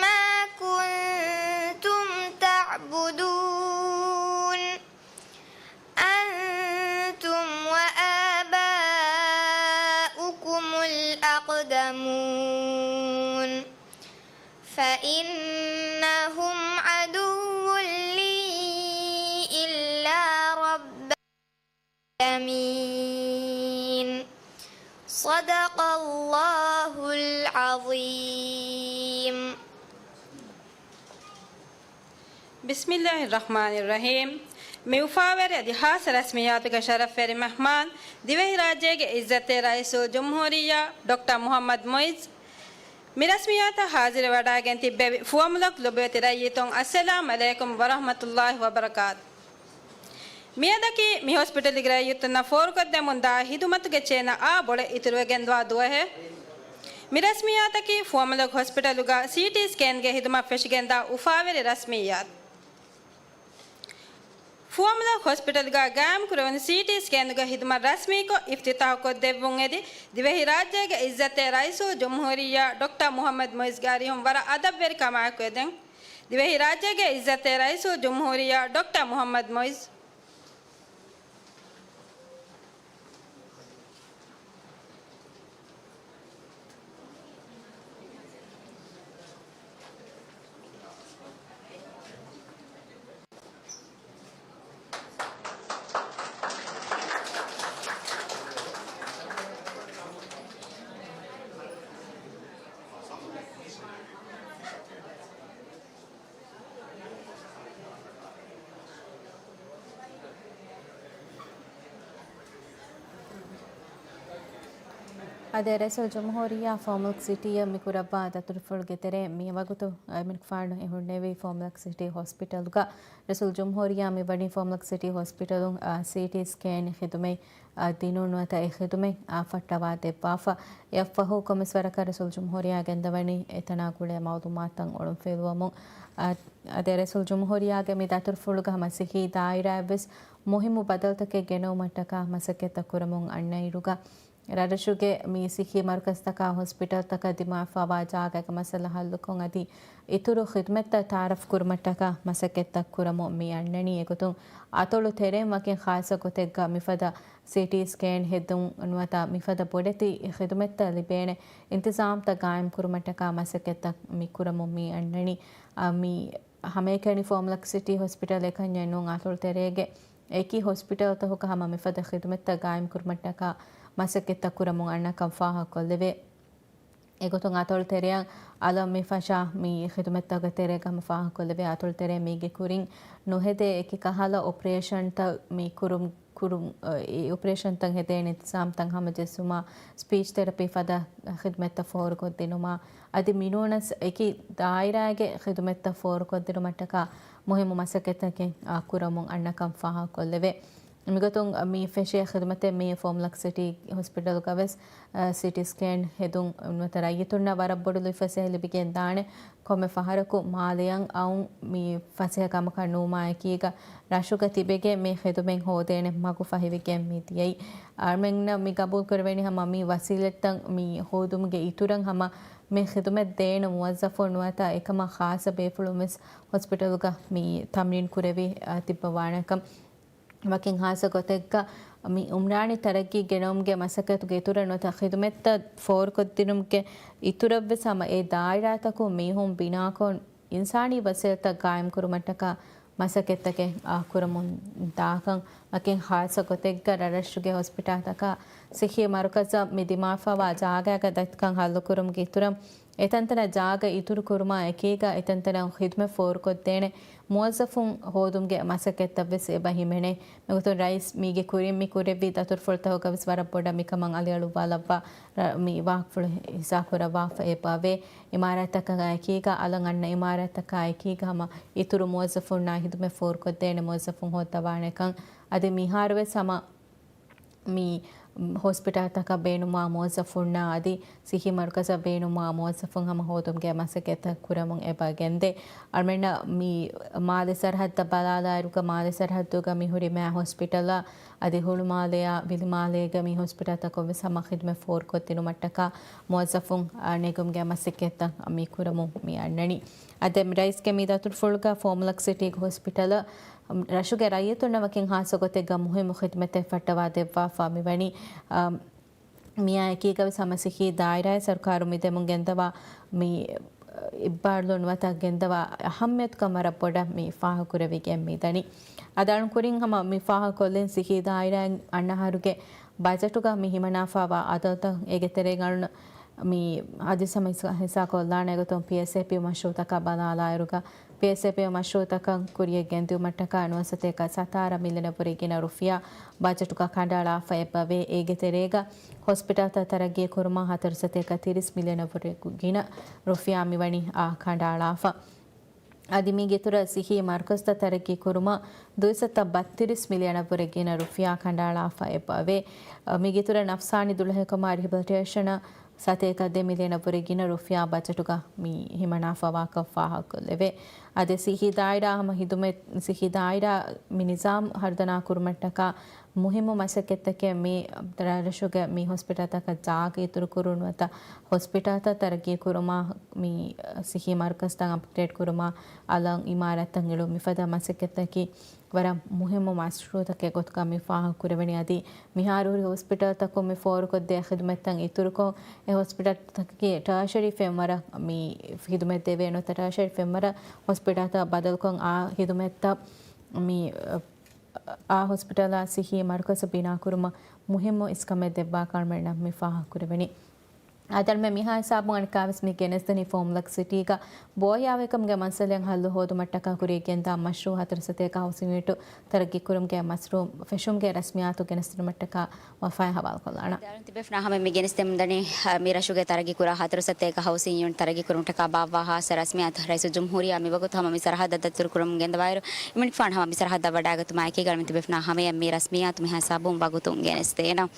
ما كنتم تعبدون أنتم وآباؤكم الأقدمون فإنهم عدو لي إلا رب العالمين. صدق الله العظيم. ބިސްމިއްލާހި ރަޙްމާނި ރަޙީމް. މި އުފާވެރި އަދި ހާއްސަ ރަސްމިއްޔާތުގެ ޝަރަފްވެރި މެހްމާން، ދިވެހިރާއްޖޭގެ އިއްޒަތްތެރި ރައީސުލްޖުމްހޫރިއްޔާ ޑޮކްޓަރ މުޙައްމަދު މުޢިއްޒު. މި ރަސްމިއްޔާތަށް ހާޒިރުވެވަޑައިގެން ތިއްބެވި ފުވައްމުލަކު ލޮބުވެތި ރައްޔިތުން، އައްސަލާމް ޢަލައިކުމް ވަރަޙްމަތުﷲި ވަބަރަކާތު. މިއަދަކީ މި ހޮސްޕިޓަލުގެ ރައްޔިތުންނަށް ފޯރުކޮށްދެމުންދާ ހިދުމަތުގެ ޗެއިނަށް އާ ބޮޑަށް އިތުރުވެގެންދާ ދުވަހެއް. މި ރަސްމިއްޔާތަކީ ފުވައްމުލަކު ހޮސްޕިޓަލުގަ ސީޓީ ސްކޭންގެ ހިދުމަތް ފެށިގެންދާ އުފާވެރި ރަސްމިއްޔާތެއް. ފުވައްމުލަކު ހޮސްޕިޓަލުގަ ގާއިމްކުރެވުނު ސީޓީ ސްކޭނުގެ ހިދުމަތް ރަސްމީކޮށް އިފްތިތާޙުކޮށްދެއްވުން އެދި، ދިވެހިރާއްޖޭގެ އިއްޒަތްތެރި ރައީސުލްޖުމްހޫރިއްޔާ ޑޮކްޓަރ މުޙައްމަދު މުޢިއްޒުގެ އަރިހުން ވަރަށް އަދަބުވެރިކަމާއެކު އެދެން. ދިވެހިރާއްޖޭގެ އިއްޒަތްތެރި ރައީސުލްޖުމްހޫރިއްޔާ ޑޮކްޓަރ މުޙައްމަދު މުޢިއްޒު. އާދެ، ރައީސުލްޖުމްހޫރިއްޔާ ފުވައްމުލަކު ސިޓީއަށް މި ކުރައްވާ ދަތުރުފުޅުގެ ތެރޭ މި ވަގުތު އަޅުގަނޑުމެން ފާޑު އެ ހުންނެވީ ފުވައްމުލަކު ސިޓީ ހޮސްޕިޓަލުގަ. ރައީސުލްޖުމްހޫރިއްޔާ މި ވަނީ ފުވައްމުލަކު ސިޓީ ހޮސްޕިޓަލުން، އާ، ސީޓީ ސްކޭން ޚިދުމަތް، އާ، ދިނުން ނުވަތަ އެ ޚިދުމަތް، އާ، ފައްޓަވާ ދެއްވާފަ. އެއަށްފަހު ކޮންމެސް ވަރަކަށް ރައީސުލްޖުމްހޫރިއްޔާ ގެންދަވަނީ އެތަނާ ގުޅޭ މަޢުލޫމާތުތައް އޮޅުންފިލުވަމުން. އާ، އާދެ، ރައީސުލްޖުމްހޫރިއްޔާގެ މި ދަތުރުފުޅުގަ ހަމަ ސިއްހީ ދާއިރާއަށްވެސް މުހިއްމު ބަދަލުތަކެއް ގެނައުމަށްޓަކާ މަސައްކަތްތައް ކުރަމުން އަންނައިރުގަ، ރަށްރަށުގެ މި ސިއްހީ މަރުކަޒުތަކާ ހޮސްޕިޓަލްތަކަށް ދިމާވެފަވާ ޖާގައިގެ މައްސަލަ ހައްލުކޮށް، އަދި އިތުރު ޚިދުމަތްތައް ތައާރަފް ކުރުމަށްޓަކާ މަސައްކަތްތައް ކުރަމުން މި އަންނަނީ. އެގޮތުން އަތޮޅު ތެރެއިން ވަކިން ޚާއްޞަ ގޮތެއްގަ މިފަދަ ސީޓީ ސްކޭން ހެދުން ނުވަތަ މިފަދަ ބޮޑެތި ޚިދުމަތްތައް ލިބޭނެ އިންތިޒާމްތައް ގާއިމް ކުރުމަށްޓަކާ މަސައްކަތްތައް މި ކުރަމުން މި އަންނަނީ. އާ، މި ހަމައެކަނި ފުވައްމުލަކު ސިޓީ ހޮސްޕިޓަލް އެކަންޏެއް ނޫން، އަތޮޅު ތެރޭގެ އެކި ހޮސްޕިޓަލްތަކުގަ ހަމަ މިފަދަ ޚިދުމަތްތައް ގާއިމް ކުރުމަށްޓަކާ މަސައްކަތްތައް ކުރަމުން އަންނަކަން ފާހަގަކޮށްލެވޭ. އެގޮތުން އަތޮޅު ތެރެއަށް އަލަށް މި ފަށާ މި ޚިދުމަތްތަކުގެ ތެރޭގަ ހަމަ ފާހަގަކޮށްލެވޭ. އަތޮޅު ތެރޭ މީގެ ކުރިން ނުހެދޭ އެކި ކަހަލަ އޮޕަރޭޝަންތައް މި ކުރުން ކުރުން، އެ އޮޕަރޭޝަންތައް ހެދޭނެ އިންތިޒާމްތައް ހަމަޖެއްސުމާ، ސްޕީޗް ތެރަޕީ ފަދަ ޚިދުމަތްތައް ފޯރުކޮށްދިނުމާ، އަދި މިނޫނަސް އެކި ދާއިރާގެ ޚިދުމަތްތައް ފޯރުކޮށްދިނުމަށްޓަކާ މުހިއްމު މަސައްކަތްތަކެއް، އާ، ކުރަމުން އަންނަކަން ފާހަގަކޮށްލެވޭ. މިގޮތުން މި ފެށޭ ޚިދުމަތެއް މި ފުވައްމުލަކު ސިޓީ ހޮސްޕިޓަލުގަވެސް، އާ، ސީޓީ ސްކޭން ހެދުން ނުވަތަ ރައްޔިތުންނަށް ވަރަށް ބޮޑު ލުއިފަސޭހަ ލިބިގެން ދާނެ. ކޮންމެ ފަހަރަކު މާލެއަށް އައުން މި ފަސޭހަ ކަމަކަށް ނުވުމާ އެކީގަ، ރަށުގަ ތިބެގެން މި ޚިދުމަތް ހޯދޭނެ މަގު ފަހިވެގެން މި ދިޔައީ. އަޅުމެންނަށް މި ގަބޫލު ކުރެވެނީ ހަމަ މި ވަސީލަތްތައް މި ހޯދުމުގެ އިތުރަށް ހަމަ މި ޚިދުމަތް ދޭނެ މުވައްޒަފުން ނުވަތަ އެކަމަށް ޚާއްޞަ ބޭފުޅުން ވެސް ހޮސްޕިޓަލުގަ މި ތަމްރީން ކުރެވި، އާ، ތިއްބަވާނެކަން. ވަކިން ޚާއްޞަ ގޮތެއްގަ މި އުމްރާނީ ތަރައްގީ ގެނައުމުގެ މަސައްކަތުގެ އިތުރަށް ނުވަތަ ޚިދުމަތްތައް ފޯރުކޮށްދިނުމުގެ އިތުރަށްވެސް ހަމަ އެ ދާއިރާތަކުން މީހުން ބިނާކޮށް، އިންސާނީ ވަސީލަތްތައް ގާއިމްކުރުމަށްޓަކާ މަސައްކަތްތަކެއް، އާ، ކުރަމުން ދާކަން. ވަކިން ޚާއްޞަ ގޮތެއްގަ ރަށްރަށުގެ ހޮސްޕިޓާލްތަކާ ސިއްހީ މަރުކަޒަށް މި ދިމާވެފަވާ ޖާގައިގަ ދަތިކަން ހައްލުކުރުމުގެ އިތުރަށް އެތަންތަނަށް ޖާގަ އިތުރު ކުރުމާ އެކީގަ އެތަންތަނަށް ޚިދުމަތް ފޯރުކޮށްދޭނެ މުވައްޒަފުން ހޯދުމުގެ މަސައްކަތްތައްވެސް އެބަ ހިމެނޭ. މިގޮތުން ރައީސް މީގެ ކުރިން މި ކުރެއްވި ދަތުރުފުޅުތަކުގަވެސް ވަރަށް ބޮޑަށް މިކަމަށް އަލިއަޅުއްވާލައްވާ، ރަ-، މި ވާހަކަފުޅު ހިއްސާކުރައްވާފަ އެބަވޭ. އިމާރާތްތަކާ އެކީގަ، އަލަށް އަންނަ އިމާރާތްތަކާ އެކީގަ ހަމަ އިތުރު މުވައްޒަފުންނާ ޚިދުމަތް ފޯރުކޮށްދޭނެ މުވައްޒަފުން ހޯއްދަވާނެކަން. އަދި މިހާރުވެސް ހަމަ މި ހޮސްޕިޓާލްތަކަށް ބޭނުންވާ މުވައްޒަފުންނާ އަދި ސިއްހީ މަރުކަޒަށް ބޭނުންވާ މުވައްޒަފުން ހަމަ ހޯދުމުގެ މަސައްކަތްތައް ކުރަމުން އެބަ ގެންދޭ. އަޅުމެންނަށް މި މާލެ ސަރަހައްދަށް ބަލާލާއިރުގަ މާލެ ސަރަހައްދުގަ މި ހުރި މާ ހޮސްޕިޓަލާ އަދި ހުޅުމާލެއާ ވިލިމާލޭގެ މި ހޮސްޕިޓަލްތަކަށްވެސް ހަމަ ޚިދުމަތް ފޯރުކޮށްދިނުމަށްޓަކާ މުވައްޒަފުން، އާ، ނެގުމުގެ މަސައްކަތްތައް މި ކުރަމުން މި އަންނަނީ. އަދި ރައީސްގެ މި ދަތުރުފުޅުގަ ފުވައްމުލަކު ސިޓީގެ ހޮސްޕިޓަލަށް ރަށުގެ ރައްޔިތުންނަށް ވަކިން ޚާއްޞަ ގޮތެއްގަ މުހިއްމު ޚިދުމަތެއް ފައްޓަވާ ދެއްވާފަ މިވަނީ. އާ، މިއާ އެކީގަވެސް ހަމަ ސިއްހީ ދާއިރާއެއް ސަރުކާރުން މިދެމުން ގެންދަވާ މި އިއްބާރުލުން ނުވަތަ ގެންދަވާ އަހައްމިޔަތުކަން ވަރަށް ބޮޑަށް މި ފާހަގަކުރެވިގެން މިދަނީ. އަދި އަޅުން ކުރިން ހަމަ މި ފާހަގަކޮށްލިން ސިއްހީ ދާއިރާއިން އަންނަ އަހަރުގެ ބަޖެޓުގަ މި ހިމަނާފަވާ އަދަދުތައް އޭގެ ތެރޭގަ އަޅުން މި އަދިސަމަ ހިސާ، ހިސާ ކޮށްލާނެ ގޮތުން ޕީއެސްއޭޕީ މަޝްރޫޢުތަކާ ބަލާލާއިރުގަ، ޕީއެސްއޭޕީ މަޝްރޫޢުތަކަށް ކުރިޔަށް ގެންދިއުމަށްޓަކާ ނުވަސަތޭކަ ސަތާރަ މިލިއަނަށްވުރެ ގިނަ ރުފިޔާ ބަޖެޓުގަ ކަނޑައަޅާފަ އެބަވޭ. އޭގެ ތެރޭގަ ހޮސްޕިޓަލްތައް ތަރައްގީ ކުރުމަށް ހަތަރު ސަތޭކަ ތިރީސް މިލިއަނަށްވުރެ ގިނަ ރުފިޔާ މިވަނީ އާ ކަނޑައަޅާފަ. އަދި މީގެ އިތުރަށް ސިއްހީ މަރުކަޒުތައް ތަރައްގީ ކުރުމަށް ދުއިސައްތަ ބައްތިރީސް މިލިއަނަށްވުރެ ގިނަ ރުފިޔާ ކަނޑައަޅާފަ އެބަވޭ. މީގެ އިތުރަށް ނަފްސާނީ ދުޅަހެލިކަމާ ރިހެބިލިޓޭޝަނަށް ސަތޭކަ ދެ މިލިއަނަށްވުރެ ގިނަ ރުފިޔާ ބަޖެޓުގަ މި ހިމަނާފަވާކަން ފާހަގަކޮށްލެވޭ. އަދި ސިއްހީ ދާއިރާ ހަމަ ހިދުމަތް، ސިއްހީ ދާއިރާ މި ނިޒާމް ހަރުދަނާ ކުރުމަށްޓަކާ މުހިއްމު މަސައްކަތްތަކެއް މި ރަށުގެ މި ހޮސްޕިޓަލްތަކަށް ޖާގަ އިތުރުކުރުން ނުވަތަ ހޮސްޕިޓަލްތައް ތަރައްގީ ކުރުމާ، މި ސިއްހީ މަރުކަޒުތައް އަޕްގްރޭޑް ކުރުމާ، އަލަށް އިމާރާތްތައް އެޅުން މިފަދަ މަސައްކަތްތަކީ ވަރަށް މުހިއްމު މަޝްރޫޢުތަކެއް ގޮތުގަ މި ފާހަގަކުރެވެނީ. އަދި މިހާރު ހުރި ހޮސްޕިޓަލްތަކުން މި ފޯރުކޮށްދޭ ޚިދުމަތްތައް އިތުރުކޮށް، އެ ހޮސްޕިޓަލްތަކަކީ ޓާޝަރީ ފެންވަރަށް މި ޚިދުމަތް ދެވޭ ނުވަތަ ޓާޝަރީ ފެންވަރަށް ހޮސްޕިޓަލްތައް ބަދަލުކޮށް، އާ ޚިދުމަތްތައް މި އާ ހޮސްޕިޓަލާ ސިއްހީ މަރުކަޒު ބިނާކުރުމަށް މުހިއްމު އިސްކަމެއް ދެއްވާކަމަށް މި ފާހަގަކުރެވެނީ. އަދި މި މިހާ ހިސާބުން އަނެއްކާވެސް މި ގެނެސްދެނީ ފޯމް ލަކް ސިޓީގަ ބޯހިޔާވަހިކަމުގެ މައްސަލައިން ހައްލު ހޯދުމަށްޓަކާ ކުރިޔަށް ގެންދާ މަޝްރޫޢު ހަތަރު ސަތޭކަ ހައުސިން ޔުނިޓު ތަރައްގީ ކުރުމުގެ މަޝްރޫޢު ފެށުމުގެ ރަސްމިއްޔާތު ގެނެސްދިނުމަށްޓަކާ ވަފާއިން ހަވާލުކޮށްލާނަން. ދާއިރުން ތިބޭފުޅުންނާ ހަމަ މި ގެނެސްދެމުންދަނީ، އަ، މި ރަށުގެ ތަރައްގީ ކުރާ ހަތަރު ސަތޭކަ ހައުސިން ޔުނިޓް ތަރައްގީ ކުރުމަށްޓަކާ ބާއްވާ ހާއްސަ ރަސްމިއްޔާތު ރައީސުލްޖުމްހޫރިއްޔާ މިވަގުތު ހަމަ މި ސަރަހައްދަށް ދަތުރުކުރަމުން ގެންދަވާއިރު، އިމަނިކުފާނު ހަމަ މި ސަރަހައްދަށް ވަޑައިގަތުމާ އެކީގަ މި ތިބޭފުޅުންނާ ހަމަޔަށް މި ރަސްމިއްޔާތު މިހާ ހިސާބުން ވަގުތުން ގެނެސްދޭނަން.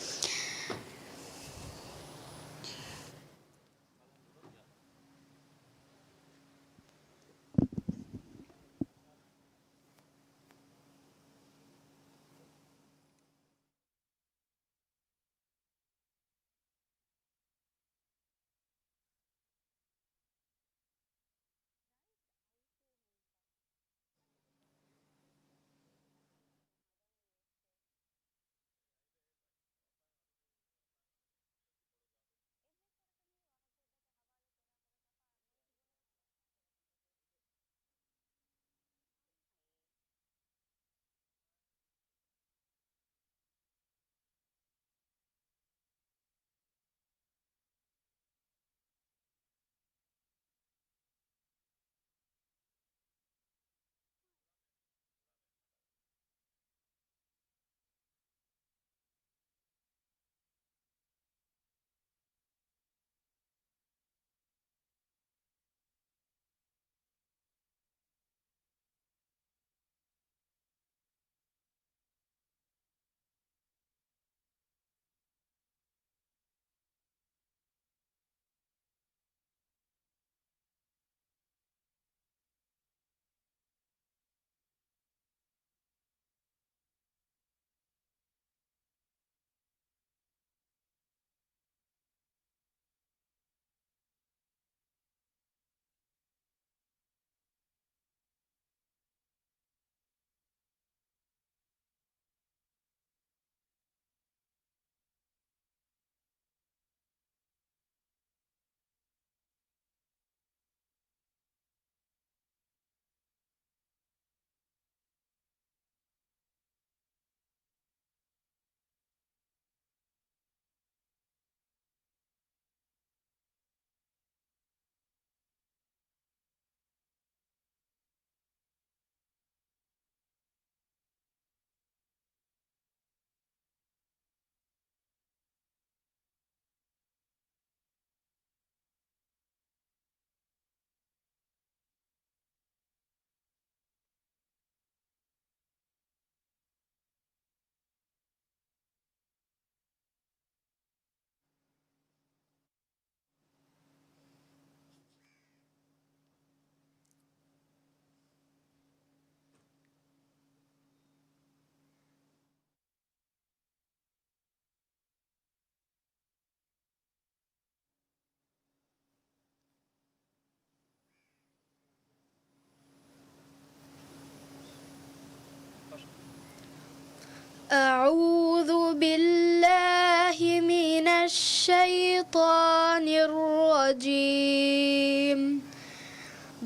أعوذ بالله من الشيطان الرجيم.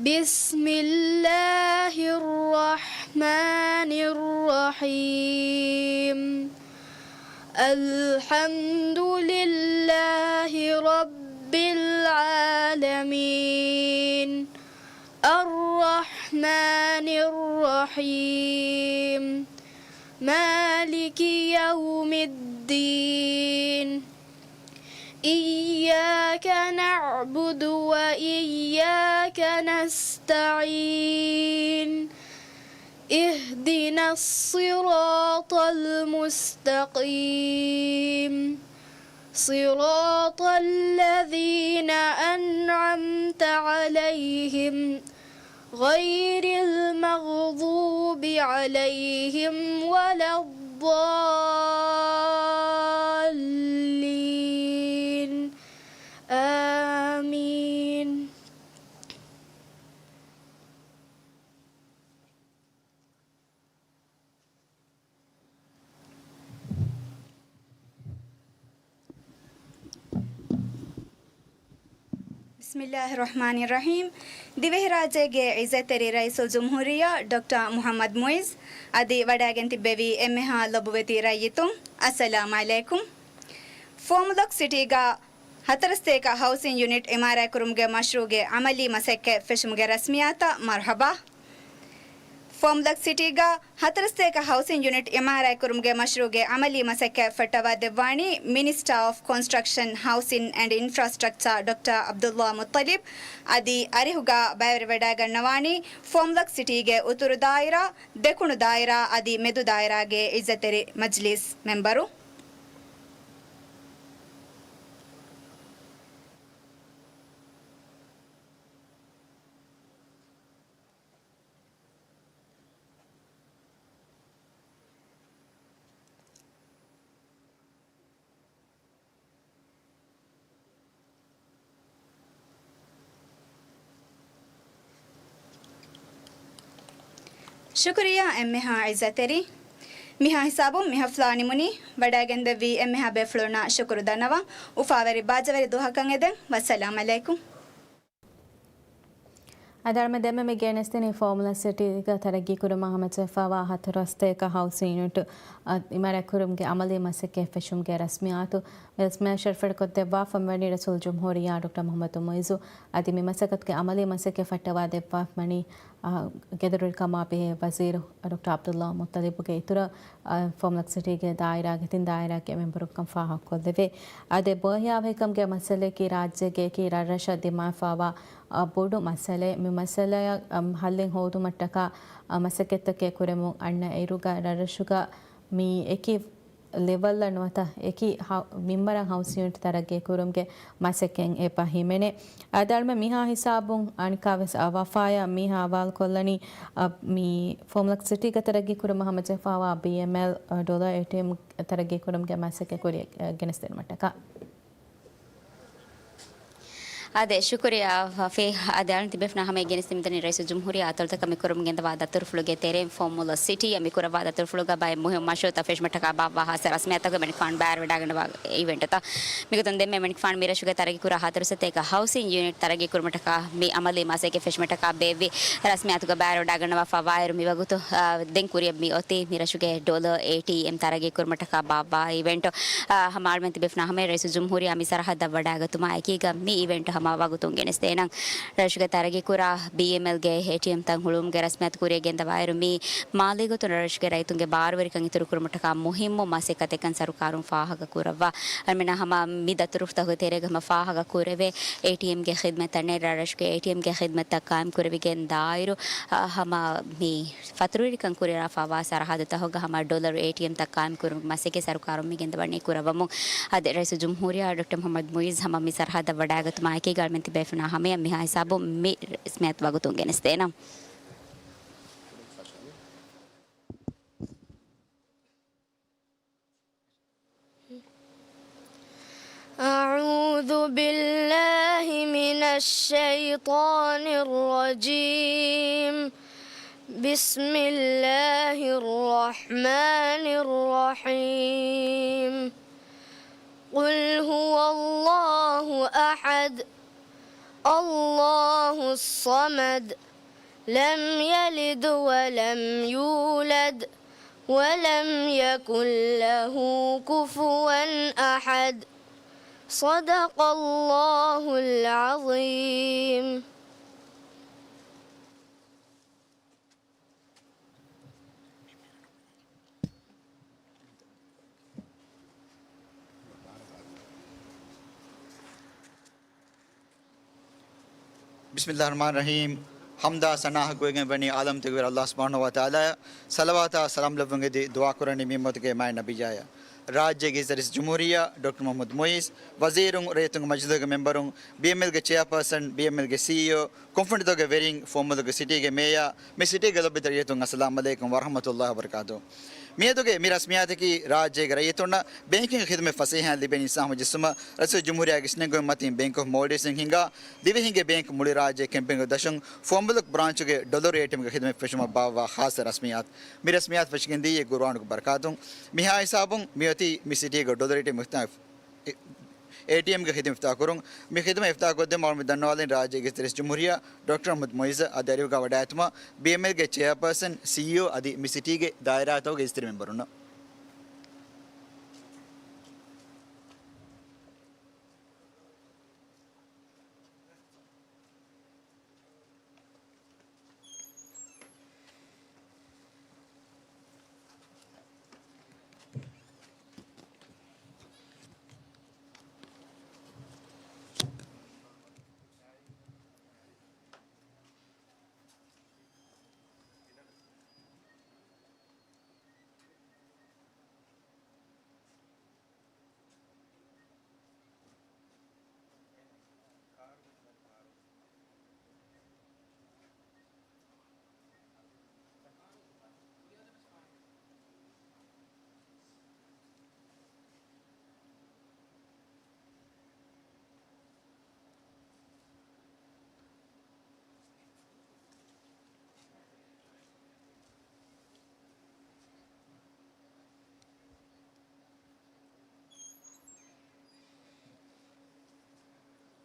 بسم الله الرحمن الرحيم. الحمد لله رب العالمين. الرحمن الرحيم. مالك يوم الدين. إياك نعبد وإياك نستعين. اهدنا الصراط المستقيم. صراط الذين أنعمت عليهم غير المغضوب عليهم ولا الضالين. آمين. ބިސްމިއްލާހި ރަޙްމާނި ރަޙީމް. ދިވެހިރާއްޖޭގެ ޢިއްޒަތްތެރި ރައީސުލްޖުމްހޫރިއްޔާ ޑޮކްޓަރ މުޙައްމަދު މުޢިއްޒު އަދި ވަޑައިގެން ތިއްބެވި އެންމެހާ ލޮބުވެތި ރައްޔިތުން، އައްސަލާމް ޢަލައިކުމް. ފޯމުލޮކް ސިޓީގަ ހަތަރު ސަތޭކަ ހައުސިން ޔުނިޓް އިމާރާތްކުރުމުގެ މަޝްރޫޢުގެ ޢަމަލީ މަސައްކަތް ފެށުމުގެ ރަސްމިއްޔާތަށް މަރުޙަބާ. ފޯމުލޮކް ސިޓީގަ ހަތަރު ސަތޭކަ ހައުސިން ޔުނިޓް އިމާރާތްކުރުމުގެ މަޝްރޫޢުގެ ޢަމަލީ މަސައްކަތް ފައްޓަވާ ދެއްވާނީ މިނިސްޓާ އޮފް ކޮންސްޓްރަކްޝަން، ހައުސިން އެންޑް އިންފްރާސްޓްރަކްޗާ ޑޮކްޓަރ ޢަބްދުﷲ މުއްޠަލިބް. އަދި އަރިހުގަ ބައިވެރިވެވަޑައިގަންނަވާނީ ފޯމުލޮކް ސިޓީގެ އުތުރު ދާއިރާ، ދެކުނު ދާއިރާ އަދި މެދު ދާއިރާގެ ޢިއްޒަތްތެރި މަޖްލީސް މެމްބަރު. ޝުކުރިއްޔާ އެންމެހާ ޢިއްޒަތްތެރި. މިހާ ހިސާބުން މި ޙަފްލާ ނިމުނީ. ވަޑައިގެންދެއްވި އެންމެހާ ބޭފުޅުންނަށް ޝުކުރު ދަންނަވަން. އުފާވެރި ބާއްޖަވެރި ދުވަހަކަށް އެދެން. ވައްސަލާމް ޢަލައިކުމް. އަދި އަޅުމެން ދެންމެ މި ގެނެސްދިނީ ފޯމުލަ ސިޓީގަ ތަރައްގީކުރުމަށް ހަމަޖެހިފައިވާ ހަތަރު ސަތޭކަ ހައުސިން ޔުނިޓު އަ، އިމާރާތްކުރުމުގެ ޢަމަލީ މަސައްކަތް ފެށުމުގެ ރަސްމިއްޔާތު. މި ރަސްމިއްޔާތު ޝަރަފުވެރިކޮށްދެއްވާފަ ވަނީ ރައީސުލްޖުމްހޫރިއްޔާ ޑޮކްޓަރ މުޙައްމަދު މުޢިއްޒު. އަދި މި މަސައްކަތުގެ ޢަމަލީ މަސައްކަތް ފައްޓަވާ ދެއްވާފަ ވަނީ، އަ، ގެދޮރުވެރިކަމާ ބެހޭ ވަޒީރު ޑޮކްޓަރ ޢަބްދުﷲ މުއްޠަލިބުގެ އިތުރަށް، އަ، ފޯމުލަކް ސިޓީގެ ދާއިރާގެ ތިން ދާއިރާގެ މެމްބަރުން ކަން ފާހަގަކޮށްލެވޭ. އާދެ، ބައިވެރިކަމުގެ މައްސަލައަކީ ރާއްޖޭގެ އެކި ރަށްރަށަށް ދިމާވެފައިވާ، އަ، ބޮޑު މައްސަލައެއް. މި މައްސަލައަށް، އަ، ހައްލެއް ހޯދުމަށްޓަކާ، އަ، މަސައްކަތްތަކެއް ކުރެމުން އަންނަ އިރުގަ ރަށްރަށުގަ މި އެކި ލެވަލްއަށް ނުވަތަ އެކި ހަ-، މިންވަރަށް ހައުސް ޔުނިޓް ތަރައްގީކުރުމުގެ މަސައްކަތް އެބަ ހިމެނޭ. އަދި އަޅުމެން މިހާ ހިސާބުން އަނެއްކާވެސް، އަ، ވަފާޔާ މީހާ ހަވާލުކޮށްލަނީ، އަ، މި ފޯމުލަކް ސިޓީގަ ތަރައްގީކުރުމަށް ހަމަޖެހިފައިވާ ބީއެމްއެލް، އަ، ޑޮލަރ އޭޓީއެމް ތަރައްގީކުރުމުގެ މަސައްކަތް ކުރިއަށް، އަ، ގެނެސްދިނުމަށްޓަކާ. އާދެ، ޝުކުރިއްޔާ ވަފީ. އާދެ، އަޅުން ތިބޭފުޅުންނާ ހަމައަށް ގެނެސްދިން މިދަނީ ރައީސުލްޖުމްހޫރިއްޔާ އަތޮޅުތަކަށް މި ކުރަމުން ގެންދަވާ ދަތުރުފުޅުގެ ތެރެއިން ފޯމުލަ ސިޓީއަށް މި ކުރައްވާ ދަތުރުފުޅުގަ ބައެއް މުހިންމު މަޝްރޫޢުތައް ފެށުމަށްޓަކާ ބާއްވާ ހާއްސަ ރަސްމިއްޔާތަކުގެ މަނިކުފާނު ބައިވެރިވެވަޑައިގަންނަވާ އިވެންޓުތައް. މިގޮތުން ދެންމެ މަނިކުފާނު މި ރަށުގެ ތަރައްގީކުރާ ހަތަރު ސަތޭކަ ހައުސިން ޔުނިޓް ތަރައްގީކުރުމަށްޓަކާ މި އަމަލީ މަސައްކަތް ފެށުމަށްޓަކާ ބޭއްވި ރަސްމިއްޔާތުގަ ބައިވެރިވެވަޑައިގަންނަވާފަ ވާއިރު މިވަގުތު، އާ، ދެން ކުރިއަށް މި އޮތީ މި ރަށުގެ ޑޮލަރ އޭޓީއެމް ތަރައްގީކުރުމަށްޓަކާ ބާއްވާ އިވެންޓު. އާ، ހަމަ އަޅުމެން ތިބޭފުޅުންނާ ހަމައަށް ރައީސުލްޖުމްހޫރިއްޔާ މި ސަރަހައްދަށް ވަޑައިގަތުމާ އެކީގަ މި އިވެންޓު ހަމަ ވަގުތުން ގެނެސްދޭނަން. ރަށުގެ ތަރައްގީކުރާ ބީއެމްއެލްގެ އޭޓީއެމް ތައް ހުޅުވުމުގެ ރަސްމިއްޔާތު ކުރިއަށް ގެންދަވާއިރު، މި މާލީ ގޮތުން ރަށުގެ ރައްޔިތުންގެ ބާރުވެރިކަން އިތުރުކުރުމަށްޓަކާ މުހިންމު މަސައްކަތެއްކަން ސަރުކާރުން ފާހަގަ ކުރައްވާ. އަޅުމެންނަށް ހަމަ މި ދަތުރުފުޅުތަކުގެ ތެރޭގަ ހަމަ ފާހަގަ ކުރެވޭ، އޭޓީއެމްގެ ޚިދްމަތްތައް ނެތް ރަށްރަށުގެ އޭޓީއެމްގެ ޚިދްމަތްތައް ޤާއިމް ކުރެވިގެން ދާއިރު، އަ، ހަމަ މި ފަތުރުވެރިކަން ކުރިއަރާފައިވާ ސަރަހައްދުތަކުގަ ހަމަ ޑޮލަރު އޭޓީއެމްތައް ޤާއިމް ކުރުމުގެ މަސައްކަތް ސަރުކާރުން މި ގެންދަވަނީ ކުރައްވަމުން. އަދި ރައީސުލްޖުމްހޫރިއްޔާ ޑޮކްޓަރ މުޙައްމަދު މުޢިއްޒު ހަމަ މި ސަރަހައްދަށް ވަޑައިގަތުމާ އެކީގަ އަޅުމެން ތިބޭފުޅުންނާ ހަމައަށް މިހާ ހިސާބުން މި ރަސްމިއްޔާތު ވަގުތުން ގެނެސްދޭނަން. أعوذ بالله من الشيطان الرجيم. بسم الله الرحمن الرحيم. قل هو الله أحد، الله الصمد، لم يلد ولم يولد، ولم يكن له كفوا أحد. صدق الله العظيم. ބިސްމިﷲ ރަޙްމާނި ރަޙީމް. ޙަމްދާ ސަނާ ޙައްޤުވެގެން ވަނީ ޢާލަމްތަކުގެ ވެރި ﷲ ސުބްޙާނަހޫ ވަތަޢާލާއަށް. ޞަލަވާތާ ސަލާމް ލެއްވުން އެދި ދުޢާ ކުރަނީ މި އުއްމަތުގެ މާތް ނަބިއްޔާއަށް. ރާއްޖޭގެ އިއްޒަތްތެރި ރައީސުލްޖުމްހޫރިއްޔާ ޑޮކްޓަރ މުޙައްމަދު މުޢިއްޒު، ވަޒީރުން، ރައްޔިތުންގެ މަޖިލީހުގެ މެމްބަރުން، ބީއެމްއެލްގެ ޗެއާޕާސަން، ބީއެމްއެލްގެ ސީއީއޯ، ކުންފުނިތަކުގެ ވެރިން، ފުވައްމުލުގެ ސިޓީގެ މޭޔާ، މި ސިޓީގެ ލޮބުވެތި ރައްޔިތުން، އައްސަލާމް ޢަލައިކުމް ވަރަޙްމަތުﷲ ވަބަރަކާތުހު. މިއަދުގެ މި ރަސްމިއްޔާތަކީ ރާއްޖޭގެ ރައްޔިތުންނަށް ބޭންކިންގ ޚިދުމަތް ފަސޭހައިން ލިބޭނީ އިންސާން ހުއްޖަތް ސުމަ ރައީސުލްޖުމްހޫރިއްޔާގެ އިސްނެންގުޅުމުގެ މަތިން ބޭންކް އޮފް މޯލްޑިވްސްއިން ހިންގާ ދިވެހިންގެ ބޭންކް މުޅި ރާއްޖެ ކެމްޕޭންގެ ދަށުން ފުވައްމުލުގެ ބްރާންޗުގެ ޑޮލަރު އޭޓީއެމްގެ ޚިދުމަތް ފެށުމަށް ބާއްވާ ޚާއްޞަ ރަސްމިއްޔާތު. މި ރަސްމިއްޔާތު ފެށިގެންދިޔައީ ޤުރުއާނުގެ ބަރަކާތުން. މިހާ ހިސާބުން މިއޮތީ މި ސިޓީގެ ޑޮލަރު އޭޓީއެމް އިފްތިތާޙް އޭޓީއެމްގެ ޚިދުމަތް އިފްތިތާޙް ކުރުން. މި ޚިދުމަތް އިފްތިތާޙް ކޮށްދެއްވުމަށް މި ދަންނަވާލިން ރާއްޖޭގެ އިއްޒަތްތެރި ރައީސުލްޖުމްހޫރިއްޔާ ޑޮކްޓަރ މުޙައްމަދު މުޢިއްޒު އަދި އަރިހުގަ ވަޑައިގަތުމަށް ބީއެމްއެލްގެ ޗެއާޕާސަން، ސީއީއޯ އަދި މި ސިޓީގެ ދާއިރާތަކުގެ އިއްޒަތްތެރި މެމްބަރުންނަށް.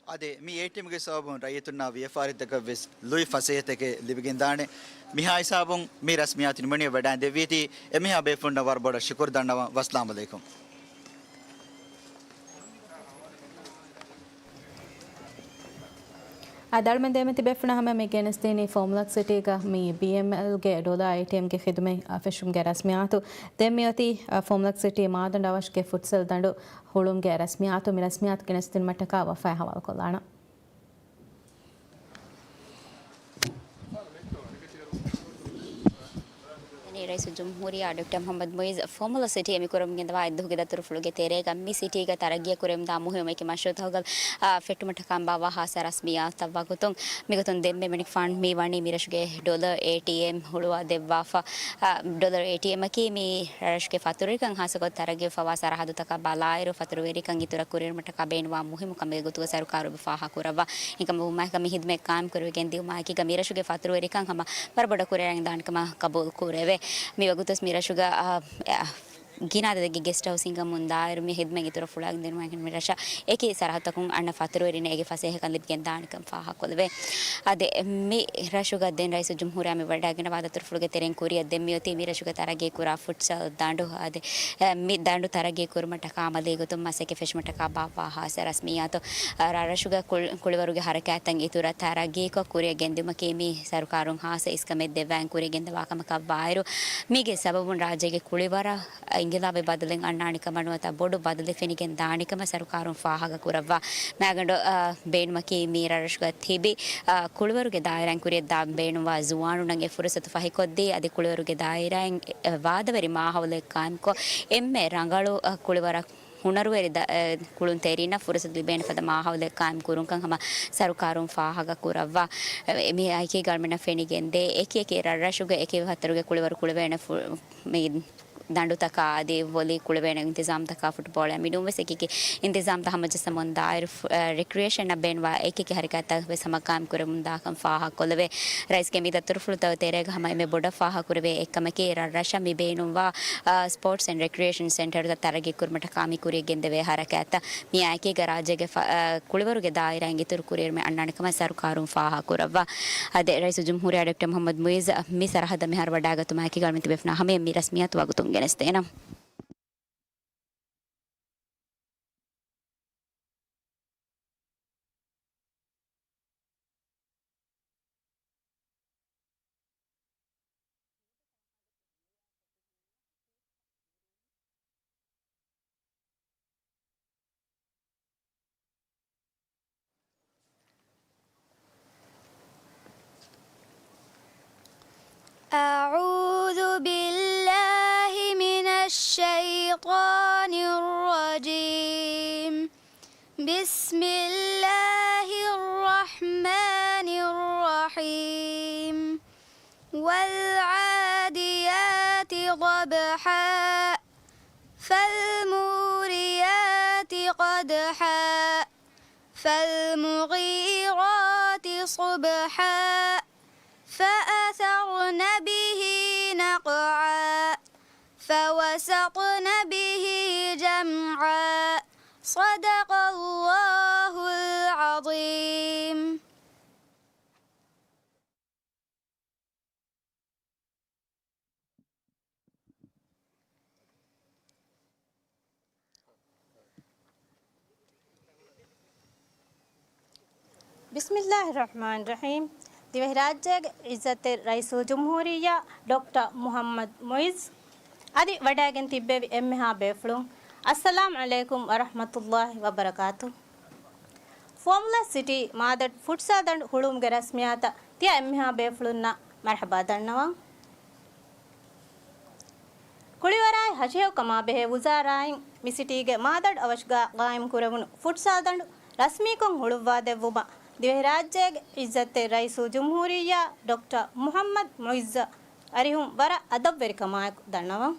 އާދެ، މި އޭޓީއެމްގެ ސަބަބުން ރައްޔިތުންނާ ވިޔަފާރިތަކަށް ވެސް ލުއި ފަސޭހަތަކެއް ލިބިގެންދާނެ. މިހާ ހިސާބުން މި ރަސްމިއްޔާތު ނިމެނީ ވަޑައިން ދެއްވީތީ އެމީހާ ބޭފުޅުންނަށް ވަރަށް ބޮޑަށް ޝުކުރު ދަންނަވަން. ވައްސަލާމް ޢަލައިކުމް. އަދި އަޅުމެން ދެމެތި ބޭފުޅުންނަށް ހަމަ މި ގެނެސްދިނީ ފުވައްމުލަގް ސިޓީގަ މި ބީއެމްއެލްގެ ޑޮލަރު އޭޓީއެމްގެ ޚިދުމަތް ފެށުމުގެ ރަސްމިއްޔާތު. ދެން މިއޮތީ، އަ، ފުވައްމުލަގް ސިޓީ މާދަނޑު އަވަށުގެ ފުޓްސަލް ދަނޑު ހުޅުވުމުގެ ރަސްމިއްޔާތު. މި ރަސްމިއްޔާތު ގެނެސްދިނުމަށްޓަކާ ވަފާއަށް ހަވާލުކޮށްލާނަން. ރައީސުލްޖުމްހޫރިއްޔާ ޑޮކްޓަރ މުޙައްމަދު މުޢިއްޒު ފުވައްމުލަގް ސިޓީ ހިމެނިކުރަމުން ގެންދަވާ އެއްދުވަހުގެ ދަތުރުފުޅުގެ ތެރޭގަ މި ސިޓީގަ ތަރައްގީ ކުރެވެމުންދާ މުހިއްމު އެކި މަޝްރޫޢުތަކުގަ، އާ، ފެއްޓުމަށްޓަކާ ބާއްވާ ޚާއްޞަ ރަސްމިއްޔާތަށް ވަގުތުން. މިގޮތުން ދެންމެ މިނިކް ފަންޑް މި ވަނީ މިރަށުގެ ޑޮލަރު އޭޓީއެމް ހުޅުވާ ދެއްވާފަ. އާ، ޑޮލަރު އޭޓީއެމްއަކީ މި ރަށުގެ ފަތުރުވެރިކަން ހާއްސަކޮށް ތަރައްގީވެފަވާ ސަރަހައްދުތަކާ ބަލާއިރު، ފަތުރުވެރިކަން އިތުރަށް ކުރިއެރުމަށްޓަކާ ބޭނުންވާ މުހިއްމު ކަމެއްގެ ގޮތުގަ ސަރުކާރު އެބަ ފާހަގަކުރައްވާ. އެކަމަކު މާކަ މި ހިދުމަތް ޤާއިމް ކުރެވިގެން ދިއުމާއެކީގަ މި ރަށުގެ ފަތުރުވެރިކަން ހަމަ ވަރަށް ބޮޑަށް ކުރިއަރަން ދާނެ ކަމަށް ޤަބޫލު ކުރެވޭ. މި ވަގުތުވެސް މި ރަށުގަ، އާ، އާ، ގިނަ އަދަދެއްގެ ގެސްޓް ހައުސް ހިންގަމުން ދާއިރު މި ހިދުމަތް އިތުރަށް ފުޅާގެން ދިނުމަކީ މި ރަށަށް އެކި ސަރަހައްދުތަކުން އަންނަ ފަތުރުވެރިންނަށް އޭގެ ފަސޭހަކަން ލިބިގެން ދާނެ ކަން ފާހަގަކޮށްލެވޭ. އާދެ، މި ރަށުގަ ދެން ރައީސުލްޖުމްހޫރިއްޔާ މި ވަޑައިގަންނަވާ ދަތުރުފުޅުގެ ތެރެއިން ކުރިއަށް ދެން މިއޮތީ މި ރަށުގެ ތަރައްގީ ކުރާ ފުޓްސަލް ދަނޑު. އާދެ، މި ދަނޑު ތަރައްގީ ކުރުމަށްޓަކާ އަމަލީ ގޮތުން މަސައްކަތް ފެށުމަށްޓަކާ ބާއްވާ ޚާއްޞަ ރަސްމިއްޔާތު. ރަށުގަ ކުޅި-، ކުޅިވަރުގެ ހަރަކާތްތައް އިތުރަށް ތަރައްގީކޮށް ކުރިއަށް ގެންދިއުމަކީ މި ސަރުކާރުން ޚާއްޞަ އިސްކަމެއް ދެއްވާން ކުރިއަށް ގެންދަވާ ކަމަކަށްވާއިރު، މީގެ ސަބަބުން ރާއްޖޭގެ ކުޅިވަރަށް އިންގިލާބީ ބަދަލެއް އަންނާނެ ކަމަށް ނުވަތަ ބޮޑު ބަދަލެއް ފެނިގެން ދާނެ ކަމަށް ސަރުކާރުން ފާހަގަ ކުރައްވާ. މާގަނޑު، އާ، ބޭނުމަކީ މި ރަށްރަށުގަ ތިބި، އާ، ކުޅިވަރުގެ ދާއިރާއިން ކުރިއަށް ދާން ބޭނުންވާ ޒުވާނުންނަށް އެ ފުރުސަތު ފަހިކޮށްދީ، އަދި ކުޅިވަރުގެ ދާއިރާއިން، އެ، ވާދަވެރި މާހައުލެއް ޤާއިމްކޮށް، އެންމެ ރަނގަޅު، އާ، ކުޅިވަރަށް ހުނަރުވެރި ދަ-، އެ، ކުޅުންތެރިންނަށް ފުރުސަތު ލިބޭނެ ފަދަ މާހައުލެއް ޤާއިމް ކުރުންކަން ހަމަ ސަރުކާރުން ފާހަގަ ކުރައްވާ. އެ، މި އައިކީގަ އަޅުމެންނަށް ފެނިގެންދޭ، އެކި އެކި ރަށްރަށުގެ އެކި ފަތުރުގެ ކުޅިވަރު ކުޅެވޭނެ ފު-، މި ދަނޑުތަކާ އަދި ވޮލީ ކުޅެވޭނެ އިންތިޒާމްތަކާ ފުޓްބޯޅަ މިނޫންވެސް އެކި އެކި އިންތިޒާމްތައް ހަމަޖައްސަމުން ދާއިރު ފު-، އަ، ރެކްރިއޭޝަންއަށް ބޭނުންވާ އެކި އެކި ހަރަކާތްތައް ވެސް ހަމަ ޤާއިމް ކުރެވެމުން ދާކަން ފާހަގަކޮށްލެވޭ. ރައީސްގެ މި ދަތުރުފުޅުތައް ތެރޭގަ ހަމަ އެންމެ ބޮޑަށް ފާހަގަކުރެވޭ އެއްކަމަކީ ރަށްރަށަށް މި ބޭނުންވާ، އާ، ސްޕޯޓްސް އެންޑް ރެކްރިއޭޝަން ސެންޓަރުތައް ތަރައްގީ ކުރުމަށްޓަކާ މި ކުރިއަށް ގެންދެވޭ ހަރަކާތްތައް މި އާއެކީގަ ރާއްޖޭގެ ފަ-، އާ، ކުޅިވަރުގެ ދާއިރާއިން އިތުރު ކުރިއެރުމެއް އަންނާނެ ކަމަށް ސަރުކާރުން ފާހަގަކުރައްވާ. އާދެ، ރައީސުލްޖުމްހޫރިއްޔާ ޑޮކްޓަރ މުޙައްމަދު މުޢިއްޒު މި ސަރަހައްދަށް މިހާރު ވަޑައިގަތުމާއެކީގަ އަޅުމެން ތިބޭފުޅުންނަށް ހަމަޔަށް މި ރަސްމިއްޔާތު ވަގުތުން ގެނެސްދޭނަން. أعوذ بالله من الشيطان الرجيم. بسم الله الرحمن الرحيم. والعاديات ضبحا. فالموريات قدحا. فالمغيرات صبحا. فأثرن به نقعا. فوسطن به جمعا. صدق الله العظيم. ބިސްމިއްލާހި ރަޙްމާނި ރަޙީމް. ދިވެހިރާއްޖޭގެ ޢިއްޒަތްތެރި ރައީސުލްޖުމްހޫރިއްޔާ ޑޮކްޓަރ މުޙައްމަދު މުޢިއްޒު އަދި ވަޑައިގެން ތިއްބެވި އެންމެހާ ބޭފުޅުން، އައްސަލާމް ޢަލައިކުމް ވަރަޙްމަތުﷲި ވަބަރަކާތު. ފޯމުލައް ސިޓީ މާދަޑު ފުޓްސަލް ދަނޑު ހުޅުވުމުގެ ރަސްމިއްޔާތަށް ތިޔަ އެންމެހާ ބޭފުޅުންނަށް މަރްޙަބާ ދަންނަވަން. ކުޅިވަރާއި ހަށިހެޔޮކަމާ ބެހޭ ވުޒާރާއިން މި ސިޓީގެ މާދަޑު އަވަށުގާ ގާއިމް ކުރެވުނު ފުޓްސަލް ދަނޑު ރަސްމީކޮށް ހުޅުއްވާ ދެއްވުމަށް ދިވެހިރާއްޖޭގެ ޢިއްޒަތްތެރި ރައީސުލްޖުމްހޫރިއްޔާ ޑޮކްޓަރ މުޙައްމަދު މުޢިއްޒަށް އަރިހުން ވަރަށް އަދަބުވެރިކަމާއެކު ދަންނަވަން.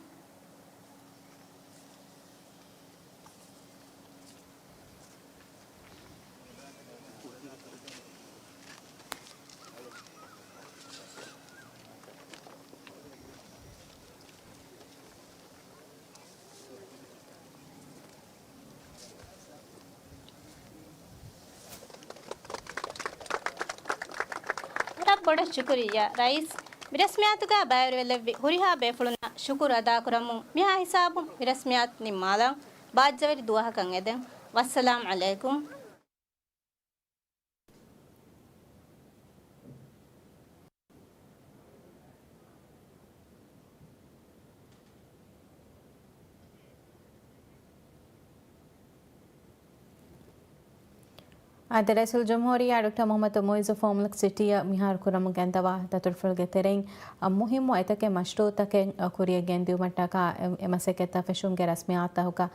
ވަރަށް ބޮޑަށް ޝުކުރިއްޔާ ރައީސް. މި ރަސްމިއްޔާތުގަ ބައިވެރިވެލެއްވި ހުރިހާ ބޭފުޅުންނަށް ޝުކުރު އަދާކުރަމުން މިހާ ހިސާބުން މި ރަސްމިއްޔާތު ނިންމާލަން. ބާއްޖަވެރި ދުވަހަކަށް އެދެން. ވައްސަލާމް ޢަލައިކުމް. އާދެ، ރައީސުލްޖުމްހޫރިއްޔާ ޑޮކްޓަރ މުޙައްމަދު މުޢިއްޒު ފޯމުލަކް ސިޓީއަށް މިހާރު ކުރަމުން ގެންދަވާ ދަތުރުފުޅުގެ ތެރެއިން، އަ، މުހިއްމު އެތަކެއް މަޝްރޫޢުތަކެއް، އަ، ކުރިއަށް ގެންދިއުމަށްޓަކާ އެ، އެ މަސައްކަތްތައް ފެށުމުގެ ރަސްމިއްޔާތުތަކުގަ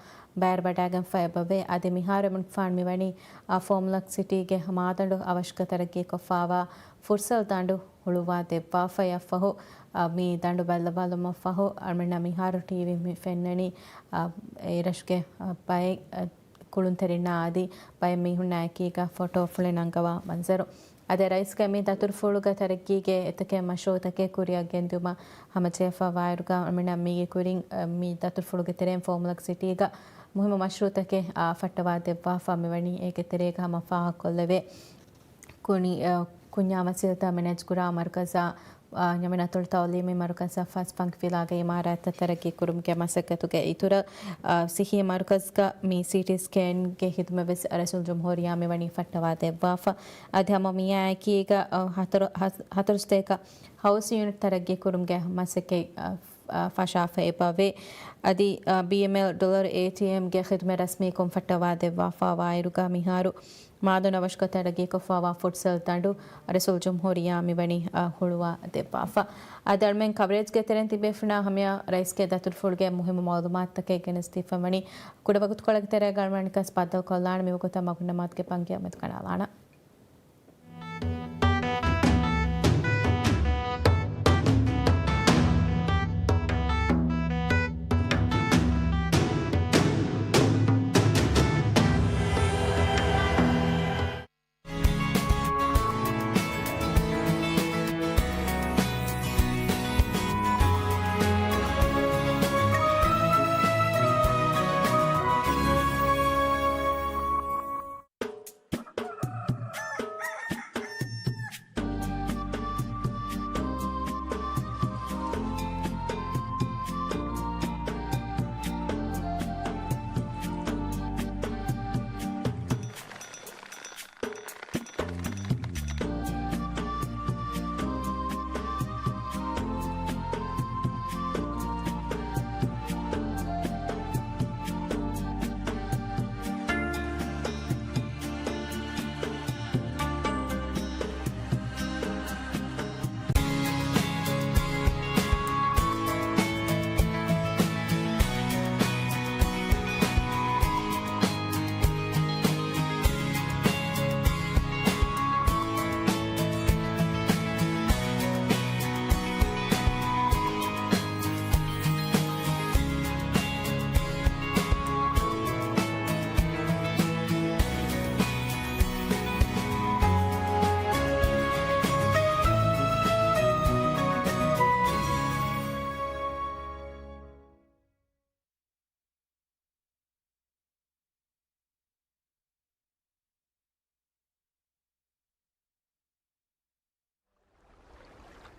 ބައިވެރިވަޑައިގެންފަ އެބަވޭ. އަދި މިހާރު އެމަނިކުފާނު މިވަނީ، އާ، ފޯމުލަކް ސިޓީގެ މާދަނޑު އަވަށުގަ ތަރައްގީކޮށްފާވާ ފުޓްސަލް ދަނޑު ހުޅުއްވާ ދެއްވާފައި އަށްފަހު، އާ، މި ދަނޑު ބައްލަވާލުމަށްފަހު، އަޅުމެންނަށް މިހާރު ޓީވީ މި ފެންނަނީ، އާ، އެ ރަށުގެ، އާ، ބައެއް، އާ، ކުޅުންތެރިންނާ އަދި ބައެއް މީހުންނާ އެކީގަ ފޮޓޯފުޅެއް ނަންގަވާ މަންޒަރު. އަދި ރައީސްގެ މި ދަތުރުފުޅުގެ ތަރައްގީގެ އެތަކެއް މަޝްރޫޢުތަކެއް ކުރިއަށް ގެންދިއުމަށް ހަމަޖެހިފަ ވާއިރުގަ، އަޅުމެންނަށް މީގެ ކުރިން، އަ، މި ދަތުރުފުޅުގެ ތެރެއިން ފޯމުލަކް ސިޓީގަ މުހިއްމު މަޝްރޫޢުތަކެއް، އާ، ފައްޓަވާ ދެއްވާފަ މިވަނީ. އޭގެ ތެރޭގަ ހަމަ ފާހަގަކޮށްލެވޭ. ކުނި-، އަ، ކުންޏާ ވަސީލަތްތައް މެނޭޖްކުރާ މަރުކަޒާ، އަ، ޔަމަން އަތޮޅު ތައުލީމީ މަރުކަޒަށް ފަސް ފަންކި ފިލާގެ އިމާރާތްތައް ތަރައްގީ ކުރުމުގެ މަސައްކަތުގެ އިތުރަށް، އަ، ސިއްހީ މަރުކަޒްގަ މި ސީޓީ ސްކޭންގެ ހިދުމަތް ވެސް ރައީސުލްޖުމްހޫރިއްޔާ މިވަނީ ފައްޓަވާ ދެއްވާފަ. އަދި ހަމަ މިއާއެކީގަ، އަ، ހަތަރު، ހަ-، ހަތަރު ސަތޭކަ ހައުސް ޔުނިޓް ތަރައްގީ ކުރުމުގެ މަސައްކަތް، އަ، އަ، ފަށާފަ އެބަވޭ. އަދި، އަ، ބީއެމްއެލް ޑޮލަރު އޭޓީއެމްގެ ޚިދުމަތް ރަސްމީކޮށް ފައްޓަވާ ދެއްވާފަ ވާއިރުގަ މިހާރު މާދަނޑު އަވަށުގަ ތަރައްގީކޮށްފަވާ ފުޓްސަލް ދަނޑު ރައީސުލްޖުމްހޫރިއްޔާ މިވަނީ، އަ، ހުޅުވާ ދެއްވާފަ. އަދި އަޅުމެން ކަވަރޭޖްގެ ތެރެއިން ތިބޭފުޅުންނާ ހަމަޔަށް ރައީސްގެ ދަތުރުފުޅުގެ މުހިއްމު މައުލޫމާތުތަކެއް ގެނެސްދީފަ ވަނީ. ކުޑަ ވަގުތުކޮޅެއްގެ ތެރޭގަ އަޅުމެން ނިކަސް ބައްދަލުކޮށްލާނަން. މިވަގުތަށް މަގުން ނަމާދުގެ ބަންގިޔާ މެދު ކަނޑާލާނަން.